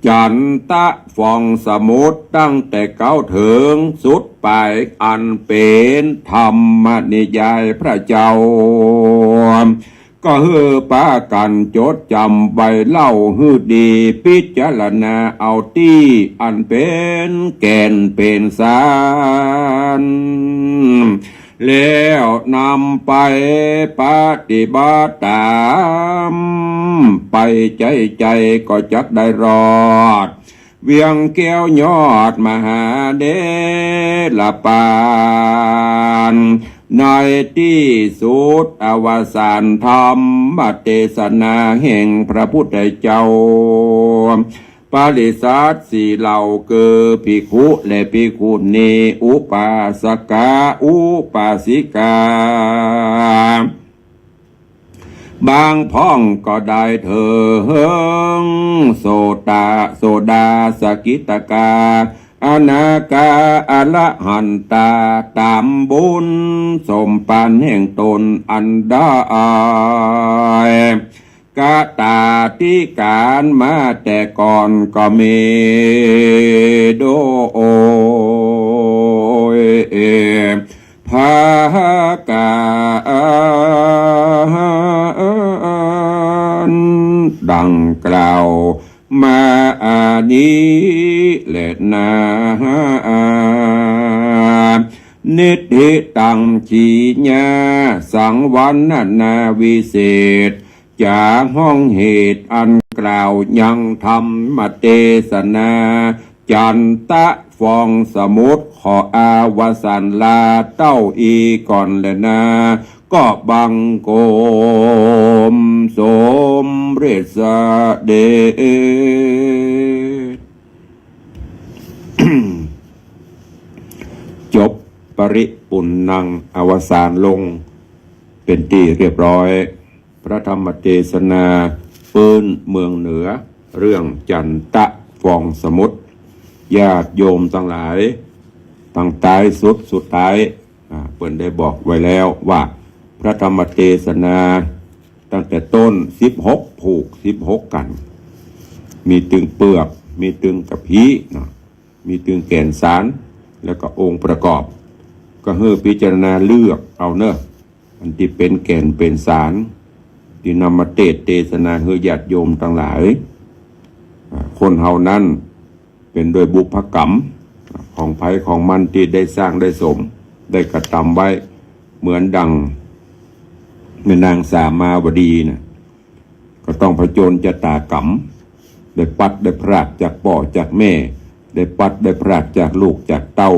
จันตะฟองสมุทรตั้งแต่เก๊าเถิงสุดป๋าย อันเป๋นธรรมนิยายพระเจ้า ก็หื้อปากั๋นจดจ๋ำไว้เล่าหื้อดี พิจารณาเอาตี้อันเป๋นแก่นเป๋นสาร แล้วนำไปปฏิบัติต๋าม ไปใจ๊ใจ๊ก็จักได้รอด เวียงแก้วยอดมหาเถรปาน ในตี้สุดอวสานธรรมเตสนาแห่งพระพุทธเจ้า ปริษัทสี่เหล่าคือภิกขุและภิกขุณี อุปาสกะ อุปาสิกา บางพ่องก็ได้เถิง โสตะ โสดา สกิตากา อนาคา อรหันตา ต๋ามบุญสมปานแห่งต๋นอันได้กระตำมาแต่ก่อนก็มีโดย ภากั๋นดังกล่าวมาอันนี้แลนา นิฏฐิตัง จีญา สังวรรณนาวิเศษ จ๋าห้องเหตุอันกล่าวยังธรรมเตสนา จันตะฟองสมุทรขออวสานลาเต้าอี้ก่อนแลนา ก็บังคมสมเร็จเสด็จ จบปริปุณณัง อวสานลง เป๋นตี้เรียบร้อย พระธรรมเตสนาปื๊นเมืองเหนือ เรื่องจันตะฟองสมุทร ญาติโยมตังหลาย ตังต๊ายสุดสุดต๊าย อ่า เปิ้นได้บอกไว้แล้วว่า พระธรรมเตสนาตั้งแต่ต้นสิบหกผูก สิบหกกั๋น มีตึงเปือก มีตึงกะพี้เนาะ มีตึงแก่นสาร แล้วก็องค์ประกอบ ก็หื้อพิจารณาเลือกเอาเนาะ อันตี้เป๋นแก่นเป๋นสาร ตี้นำมาเตสน์เตสนาหื้อญาติโยมตังหลาย อ่า คนเฮานั้นเป๋นโดยบุพกรรมของใผของมันตี้ได้สร้างได้สม ได้กระตำไว้ เหมือนดังแม่นางสามาวดีน่ะ ก็ต้องผจญชะตากรรม ได้พลัดได้พรากจากป้อจากแม่ ได้พลัดได้พรากจากลูกจากเต้า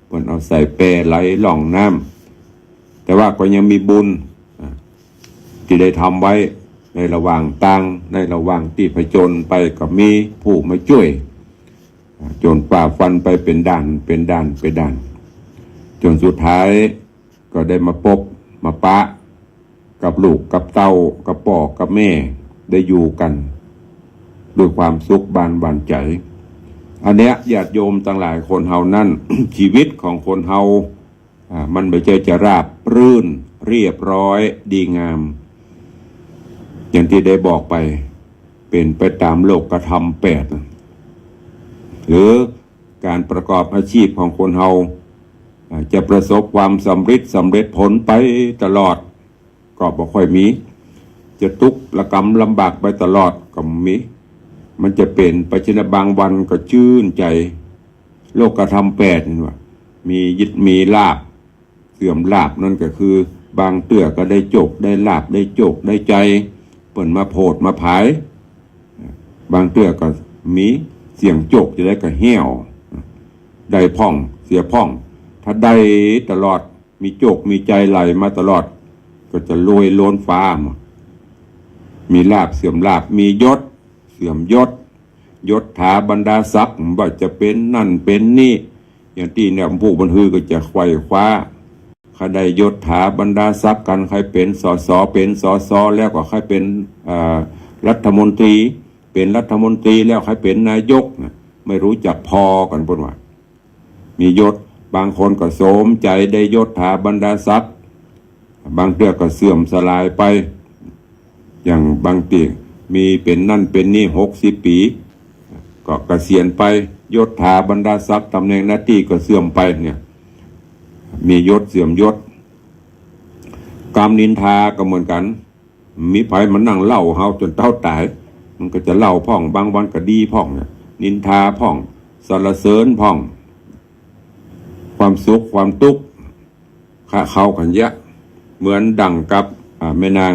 เปิ้นเอาใส่แปไหลล่องน้ำ แต่ว่าก็ยังมีบุญ อ่า ตี้ได้ทำไว้ในระหว่างตาง ในระหว่างตี้ผจญไปก็มีผู้มาจ้วย อ่า จ๋นฝ่าฟันไปเป๋นด่าน เป๋นด่าน เป๋นด่าน จ๋นสุดท้าย ก็ได้มาปบมาปะกับลูกกับเต้า กับป้อกับแม่ ได้อยู่กั๋นด้วยความสุขบานหวั่นใจ๋ อันเนี้ยญาติโยมตังหลาย คนเฮานั้น ชีวิตของคนเฮา อ่า มันบ่ใจ้จะราบรื่นเรียบร้อยดีงาม อย่างตี้ได้บอกไป เป๋นไปต๋ามโลกธรรมแปด หรือก๋านประกอบอาชีพของคนเฮา อ่า จะประสบความสำริด สำเร็จผลไปตลอด ก็บ่ค่อยมี จะตุ๊กข์ระกำลำบากไปตลอดก็มี มันจะเป๋นไปเช่นนั้น บางวันก็จื้นใจ๋ โลกธรรมแปดนี่ว่า มียิดมีลาภ เสื่อมลาภ นั่นก็คือ บางเตื้อก็ได้โจคได้ลาภ ได้โจคได้ใจ๋ เปิ้นมาโผดมาผาย บางเตื้อก็มีเสี่ยงโจคจะได้ก็แห้ว ได้พ่องเสียพ่อง ถ้าได้ตลอด มีโจคมีใจ๋ไหลมาตลอด ก็จะรวยล้นฟ้า มีลาภเสื่อมลาภ มียศเสื่อมยศ ยศถาบรรดาศักดิ์ บ่าจะเป๋นนั่นเป๋นนี่ อย่างตี้เนี่ย ผู้บรรฮือก็จะไขว่คว้า ใค่ได้ยศถาบรรดาศักดิ์กั๋น ใค่เป๋น สส เป๋น สส แล้วก็ใค่เป๋น เอ่อ รัฐมนตรี เป๋นรัฐมนตรีแล้วใค่เป๋นนายกนะ ไม่รู้จักพอกั๋น เปิ้นว่า มียศ บางคนก็สมใจ๋ได้ยศถาบรรดาศักดิ์ บางเตื้อก็เสื่อมสลายไป อย่างบางตี้มีเป๋นนั่นเป๋นนี่ หกสิบปี๋ ก็เกษียณไป ยศถาบรรดาศักดิ์ ต๋ำแหน่งหน้าตี้ก็เสื่อมไปเนี่ย มียศเสื่อมยศ กำนินทาก็เหมือนกั๋น มีใผมานั่งเล่าเฮาจ๋นเต้าต๋าย มันก็จะเล่าพ่อง บางวันก็ดีพ่องเนี่ย นินทาพ่อง สรรเสริญพ่อง ความสุขความตุ๊กข์ คะเคล้ากั๋นเยียะ เหมือนดั่งกับ อ่า แม่นาง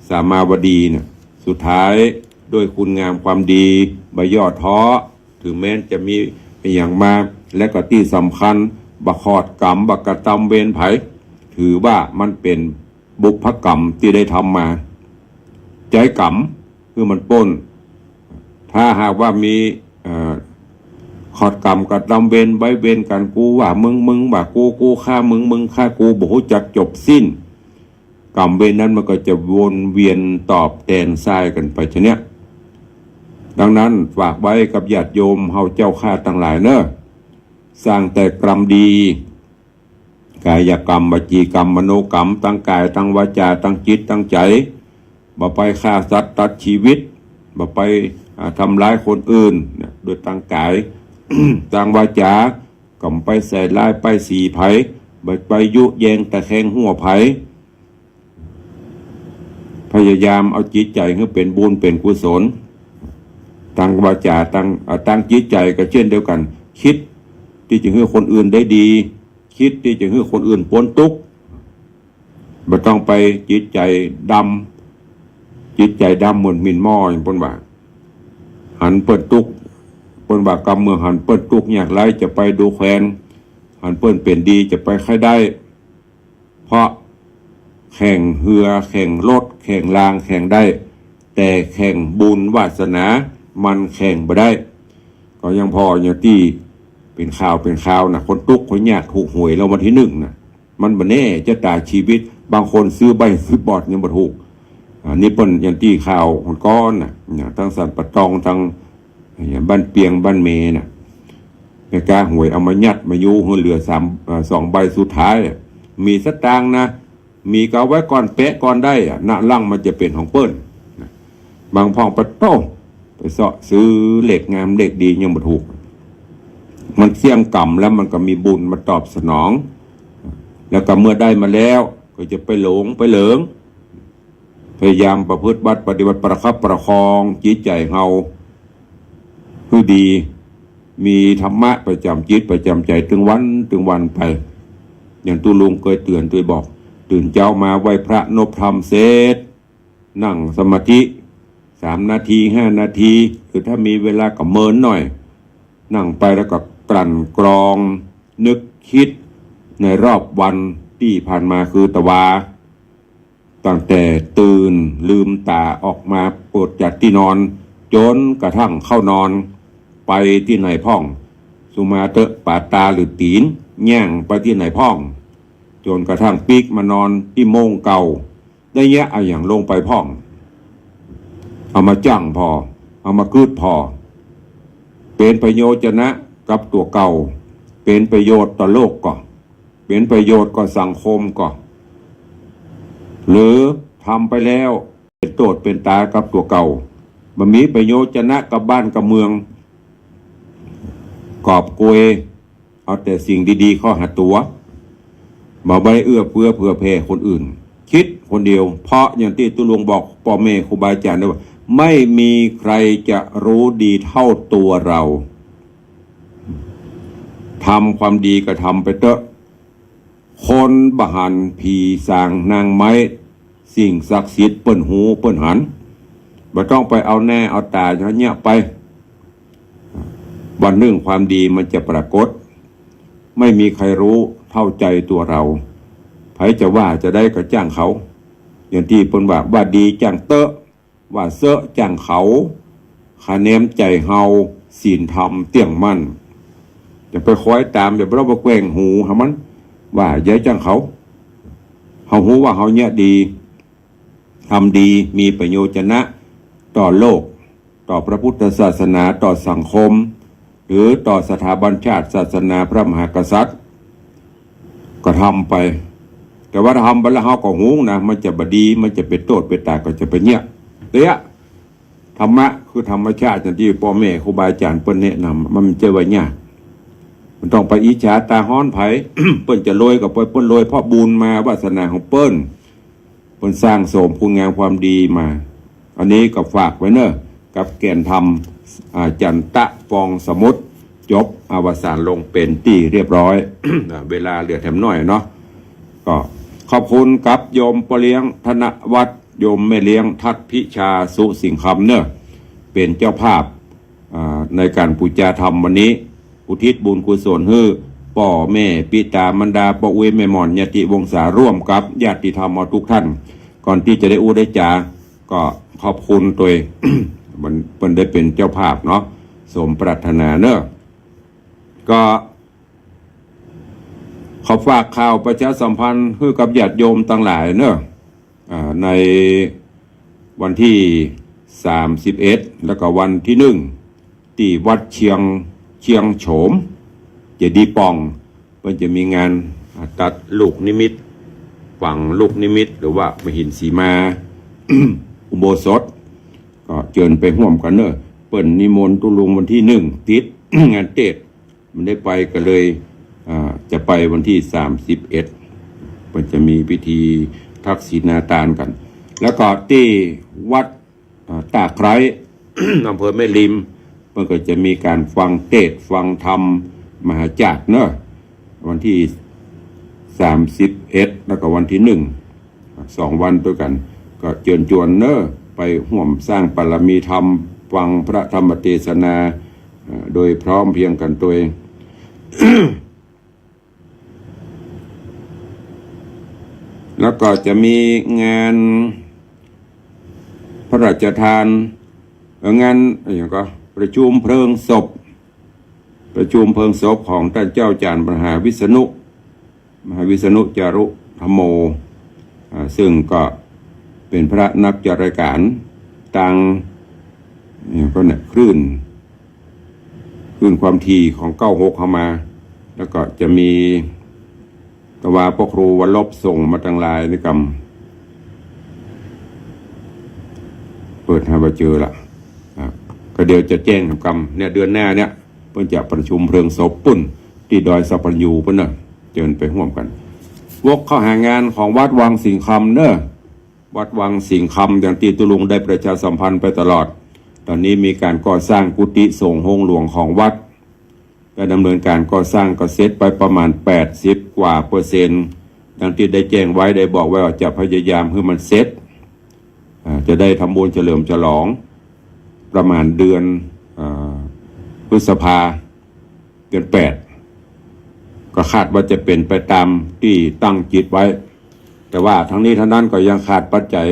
สามาวดีเนี่ย สุดท้ายด้วยคุณงามความดี บ่ย่อท้อ ถึงแม้จะมีอะหยังมา และก็ตี้สำคัญ บ่ขอดกรรม บ่กระตำเวรใผ ถือว่ามันเป๋นบุพกรรมตี้ได้ทำมา ใจ๊กรรมหื้อมันป๊น ถ้าหากว่ามี เอ่อ ขอดกรรมกระตำเวร ไว้เวรกั๋น กูว่ามึง มึงว่ากู กูฆ่ามึง มึงฆ่ากู บ่ฮู้จักจบสิ้น กรรมเวรนั้นมันก็จะวนเวียนตอบแตนส่ายกั๋นไปชะเนี้ย ดังนั้นฝากไว้กับญาติโยมเฮาเจ้าข้าตังหลายเน่อ สร้างแต่กรรมดี กายกรรม วจีกรรม มโนกรรม ตังก๋าย ตังวาจา ตังจิต ตังใจ๋ บ่ไปฆ่าสัตว์ตัดชีวิต บ่ไป อ่า ทำร้ายคนอื่นเนี่ย โดยตังก๋าย ตังวาจา ก็บ่ไปใส่ร้ายป้ายสีใผ บ่ไปยุแยงตะแคงหัวใผ พยายามเอาจิตใจ๋หื้อเป๋นบุญเป๋นกุศล ตังวาจา ตัง อ่า ตังจิตใจ๋ก็เจ้นเดียวกั๋น กึ๊ดตี้จะหื้อคนอื่นได้ดี กึ๊ดตี้จะหื้อคนอื่นป๊นตุ๊กข์ บ่ต้องไปจิตใจ๋ดำ จิตใจ๋ดำเหมือนหมิ่นหม้อ อย่างเปิ้นว่า หันเปิ้นตุ๊กข์ เปิ้นว่ากำเมืองหันเปิ้นตุ๊กข์ยากไร้จะไปดูแควน หันเปิ้นเป๋นดีจะไปใค่ได้ เพราะแข่งเฮือ แข่งรถ แข่งราง แข่งได้ แต่แข่งบุญวาสนา มันแข่งบ่ได้ ก็ยังผ่ออย่างตี้เป๋นข่าวเป๋นข่าวนะ คนตุ๊กข์คนยากถูกหวยรางวัลตี้นึ่งนะ มันบ่แน่จะต๋าชีวิต บางคนซื้อใบซื้อบอดยังบ่ถูก อ่า นี่เปิ้นอย่างตี้ข่าวก่อนๆ น่ะ เนี่ย ตังสันป่าตอง ตัง เนี่ย บ้านเปียง บ้านเมน่ะ แม่ก๊าหวยเอามายัดมายู้หื้อเหลือสาม อ่า สองใบสุดท้ายอะ มีสตางค์นะ มีก็เอาไว้ก่อน แปะก่อนได้อะ หน้าหลังมันจะเป๋นของเปิ้นนะ บางพ่องปะโต้ ไปเซาะซื้อเลขงามเลขดียังบ่ถูก มันเสี้ยงกรรมแล้วมันก็มีบุญมาตอบสนอง แล้วก็เมื่อได้มาแล้วก็จะไปหลงไปเหลิง พยายามประพฤติบัติปฏิบัติประคับประคองจิตใจ๋เฮาหื้อดี มีธรรมะประจ๋ำจิตประจ๋ำใจ๋ตึงวันตึงวันไป อย่างตุ๊ลุงเกยเตื๋อนเกยบอก ตื่นเจ๊ามาไหว้พระนบธรรมเสร็จ นั่งสมาธิสามนาที ห้านาที หรือถ้ามีเวลาก็เมินหน่อย นั่งไปแล้วก็กลั่นกรอง นึกกึ๊ดในรอบวันตี้ผ่านมา คือตะวา ตั้งแต่ตื่นลืมต๋าออกมาเปิดจากตี้นอน จ๋นกระทั่งเข้านอน ไปตี้ไหนพ่อง สุมาเต๊อะ ป๋าต๋าหรือตี๋น ย่างไปตี้ไหนพ่อง จ๋นกระทั่งปิ๊กมานอนตี้โม้งเก่า ได้เยียะอะหยังลงไปพ่อง เอามาจั่งผ่อ เอามากึ๊ดผ่อ เป๋นประโยชน์จะนะกับตั๋วเก่า เป๋นประโยชน์ต่อโลกก่อ เป๋นประโยชน์ก่อสังคมก่อ หรือทำไปแล้ว เป๋นโต้ษเป๋นต๋ากับตั๋วเก่า บ่มีประโยชน์จะนะกับบ้านกับเมือง กอบโกยเอาแต่สิ่งดีๆ เข้าหาตั๋ว บ่ได้เอื้อเฟื้อเผื่อแผ่คนอื่น กึ๊ดคนเดียว เพราะอย่างตี้ตุ๊ลุงบอกป้อแม่ครูบาอาจ๋ารย์ได้ว่า ไม่มีใครจะรู้ดีเท่าตัวเรา ทำความดีก็ทำไปเต๊อะ คนบ่หัน ผีสางนางไม้ สิ่งศักดิ์สิทธิ์เปิ้นฮู้เปิ้นหัน บ่ต้องไปเอาหน้าเอาต๋าอย่างเนี้ยไป วันนึ่งความดีมันจะปรากฏ ไม่มีใครรู้เท่าใจตัวเรา ใผจะว่าจะใดก็จ้างเขา อย่างตี้เปิ้นว่า ว่าดีจ้างเต๊อะ ว่าเซอะจ้างเขา คะแนนใจ๋เฮา ศีลธรรมเตี้ยงมั่น จะไปคอยต๋าม อย่าไปเล่าไปแกว่งหูหามัน ว่าอย่าจ้างเขา เฮาฮู้ว่าเฮาเนี้ยดี ทำดีมีประโยชน์จะนะ ต่อโลก ต่อพระพุทธศาสนา ต่อสังคม หรือต่อสถาบันชาติศาสนาพระมหากษัตริย์ ก็ทำไป แต่ว่าถ้าทำไปแล้วเฮาก็ฮู้นะ มันจะบ่ดี มันจะเป๋นโต้ษเป๋นต๋าก็จะเป๋นเนี้ย เตี้ย ธรรมะคือธรรมชาติ อย่างตี้ป้อแม่ครูบาอาจ๋ารย์เปิ้นแนะนำ มันบ่ใจ้ว่ายาก มันต้องไปอิจฉาต๋าฮ้อนใผ เปิ้นจะรวยก็ปล่อยเปิ้นรวย เพราะบุญมาวาสนาของเปิ้น เปิ้นสร้างสมคุณงามความดีมา อันนี้ก็ฝากไว้เน่อ กับแก่นธรรม อา จันตะ ฟองสมุทร จบอวสานลงเป๋นตี้เรียบร้อย อ่า เวลาเหลือแถมหน้อยเนาะ ก็ขอบคุณกับโยมป้อเลี้ยงธนวัฒน์ โยมแม่เลี้ยงทัศน์พิชา สุสิงห์คำเน่อ เป๋นเจ้าภาพ อ่า ในก๋านปู๋จาธรรมวันนี้ อุทิศบุญกุศลหื้อป้อแม่ปิต๋ามารดา ป้ออุ๊ยแม่หม่อน ญาติวงศา ร่วมกับญาติธรรมเฮาทุกท่าน ก่อนตี้จะได้อู้ได้จ๋า ก็ขอบคุณตวย มัน เปิ้นได้เป๋นเจ้าภาพเนาะ สมปรารถนาเน่อ ก็ขอฝากข่าวประชาสัมพันธ์หื้อกับญาติโยมตังหลายเน่อ อ่า ในวันตี้สามสิบเอ็ด แล้วก็วันตี้หนึ่ง ตี้วัดเชียง เชียงโฉม เจดีย์ป่อง เปิ้นจะมีงาน อ่า ตัดลูกนิมิต ฝังลูกนิมิต หรือว่ามหินสีมา อุโบสถ ก็เจิญไปฮ่วมกั๋นเน่อ เปิ้นนิมนต์ตุ๊ลุงวันตี้หนึ่ง ติด งานเตสน์ บ่ได้ไปก็เลย อ่า จะไปวันตี้สามสิบเอ็ด เปิ้นจะมีพิธีทักษิณาตานกั๋น แล้วก็ตี้วัด อ่า ต้าไคร้ อำเภอแม่ริม เปิ้นก็จะมีก๋านฟังเตสน์ ฟังธรรมมหาจากเน่อ วันตี้สามสิบเอ็ด แล้วก็วันตี้หนึ่ง สองวันตวยกั๋น ก็เจิญจวนเน่อ ไปฮ่วมสร้างบารมีธรรม ฟังพระธรรมเตสนา เอ่อ โดยพร้อมเพรียงกั๋นตวย แล้วก็จะมีงานพระราชทาน เอ่อ งาน อะหยังก่อ ประชุมเพลิงศพ ประชุมเพลิงศพของต้านเจ้าจ๋ารย์มหาวิษณุ มหาวิษณุจารุธัมโม อ่า ซึ่งก็เป๋นพระนักจัดรายก๋านตาง เอ่อ ก็เนี่ย คลื่น คลื่นความถี่ของเก้าหกเข้ามา แล้วก็จะมี ตะวาป้อครูวรรบส่งมาตังหลายนี่กำ เปิดหาบ่เจอละ อ่ะ ก็เดี๋ยวจะแจ้งกำ เนี่ย เดือนหน้าเนี่ย เปิ้นจะประชุมเพลิงศพปู๊น ตี้ดอยสัพพัญญูปู๊นเน่อ เจิญไปฮ่วมกั๋น วกเข้าหางานของวัดวังสิงห์คำเน่อ วัดวังสิงห์คำ อย่างตี้ตุ๊ลุงได้ประชาสัมพันธ์ไปตลอด ต๋อนนี้มีก๋านก่อสร้างกุฏิสงฆ์โฮงหลวงของวัด ได้ดำเนินก๋านก่อสร้างก็เสร็จไปประมาณแปดสิบกว่าเปอร์เซ็นต์ ดังตี้ได้แจ้งไว้ ได้บอกไว้ว่าจะพยายามหื้อมันเสร็จ อ่า จะได้ทำบุญเฉลิมฉลองประมาณเดือน อ่า พฤษภา เดือนแปด ก็คาดว่าจะเป๋นไปต๋ามตี้ตั้งจิตไว้ แต่ว่าทั้งนี้ทั้งนั้นก็ยังขาดปัจจัย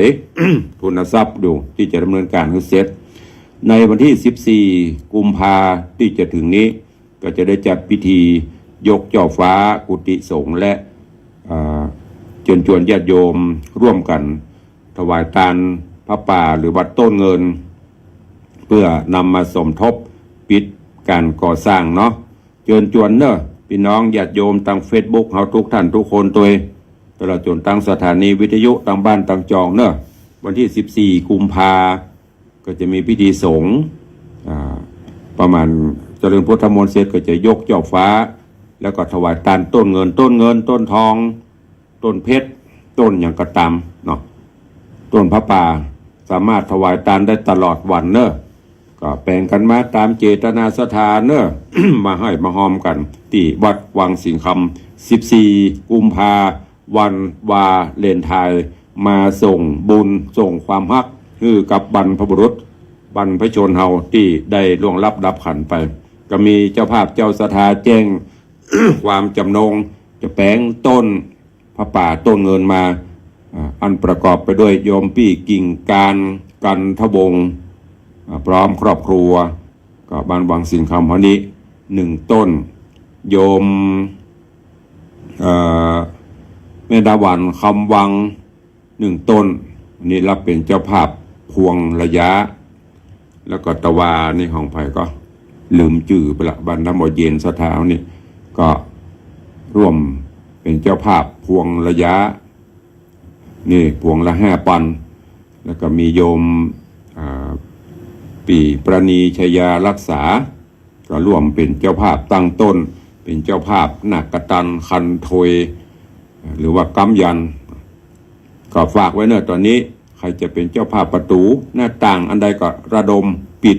ทุนทรัพย์อยู่ตี้จะดำเนินก๋านหื้อเสร็จ ในวันตี้สิบสี่กุมภาตี้จะเถิงนี้ ก็จะได้จัดพิธียกจ่อฟ้ากุฏิสงฆ์และ อ่า เจิญจวนญาติโยมร่วมกั๋นถวายตานผ้าป่าหรือวัดต้นเงิน เพื่อนำมาสมทบปิดก๋านก่อสร้างเนาะ เจิญจวนเน่อ ปี้น้องญาติโยมตางเฟซบุ๊กเฮาทุกท่านทุกคนตวย ตลอดจ๋นตางสถานีวิทยุตางบ้านตางจองเน่อ วันตี้สิบสี่กุมภาก็จะมีพิธีสงฆ์ อ่า ประมาณเจริญพุทธมนต์เสร็จก็จะยกจอบฟ้า แล้วก็ถวายตานต้นเงิน ต้นเงิน ต้นทอง ต้นเพชร ต้นหยังก็ต๋ามเนาะ ต้นผ้าป่า สามารถถวายตานได้ตลอดวันเนาะ ก็แป๋งกั๋นมาต๋ามเจตนาศรัทธาเนาะ มาฮ้อยมาฮอมกั๋นตี้วัดวังสิงห์คำ สิบสี่กุมภา วันวาเลนไทน์ มาส่งบุญส่งความฮักหื้อกับบรรพบุรุษ บรรพชนเฮาตี้ได้ล่วงลับดับขันธ์ไป ก็มีเจ้าภาพเจ้าศรัทธาแจ้ง ความจำนง จะแป๋งต้นผ้าป่าต้นเงินมา อ่า อันประกอบไปด้วยโยมปี้กิ่งการ กันทวงศ์ อ่า พร้อมครอบครัว ก็บ้านวังสิงห์คำเฮานี้หนึ่งต้น โยม เอ่อ แม่ดาหวันคำวัง หนึ่งต้น นี่รับเป๋นเจ้าภาพพวงระยะ แล้วก็ตะวานี่ของใผก็ลืมจื้อไปละ บ้านน้ำบ่อเย็นศรัทธานี่ก็ร่วมเป๋นเจ้าภาพพวงระยะ นี่พวงละห้าปัน แล้วก็มีโยม อ่า ปี้ประณีชยารักษา ก็ร่วมเป๋นเจ้าภาพตั้งต้น เป๋นเจ้าภาพนาคกตัน คันโทย หรือว่าก๊ำยันต์ ก็ฝากไว้เนาะ ต๋อนนี้ใผจะเป๋นเจ้าภาพประตู๋หน้าต่างอันใดก็ระดมปิด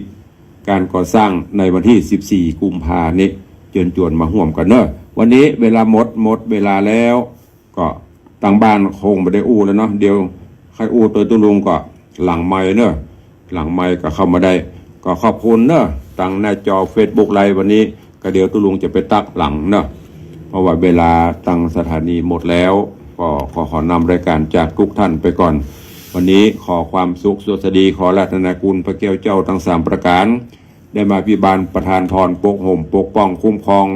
การก่อสร้างในวันตี้สิบสี่กุมภานี้ เจิญจวนมาฮ่วมกั๋นเนาะ วันนี้เวลาหมด หมดเวลาแล้ว ก็ตางบ้านคงบ่ได้อู้แล้วเนาะ เดี๋ยวใค่อู้ตวยตุ๊ลุงก็หลังไมค์เนาะ หลังไมค์ก็เข้ามาได้ ก็ขอบคุณเนาะ ตางหน้าจอเฟซบุ๊กไลฟ์วันนี้ ก็เดี๋ยวตุ๊ลุงจะไปตั๊กหลังเนาะ เพราะว่าเวลาตางสถานีหมดแล้ว ก็ขอ ขอนำรายการจากทุกท่านไปก่อน วันนี้ขอความสุขสวัสดี ขออาราธนาคุณพระแก้วเจ้าทั้งสามประการ ได้มาอภิบาลประทานพร ปกห่มปกป้องคุ้มครอง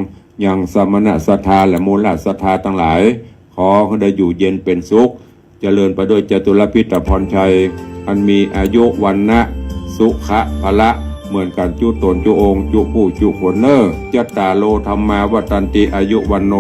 ยังสมณะศรัทธาและมูลศรัทธาตังหลาย ขอได้อยู่เย็นเป๋นสุข เจริญไปด้วยจตุรพิธพรชัย อันมีอายุวรรณะสุขะพละ เหมือนกั๋นจุตนจุองค์จุผู้จุคนเน่อ จัตตาโร ธัมมา วัฑฒันติ อายุวัณโณ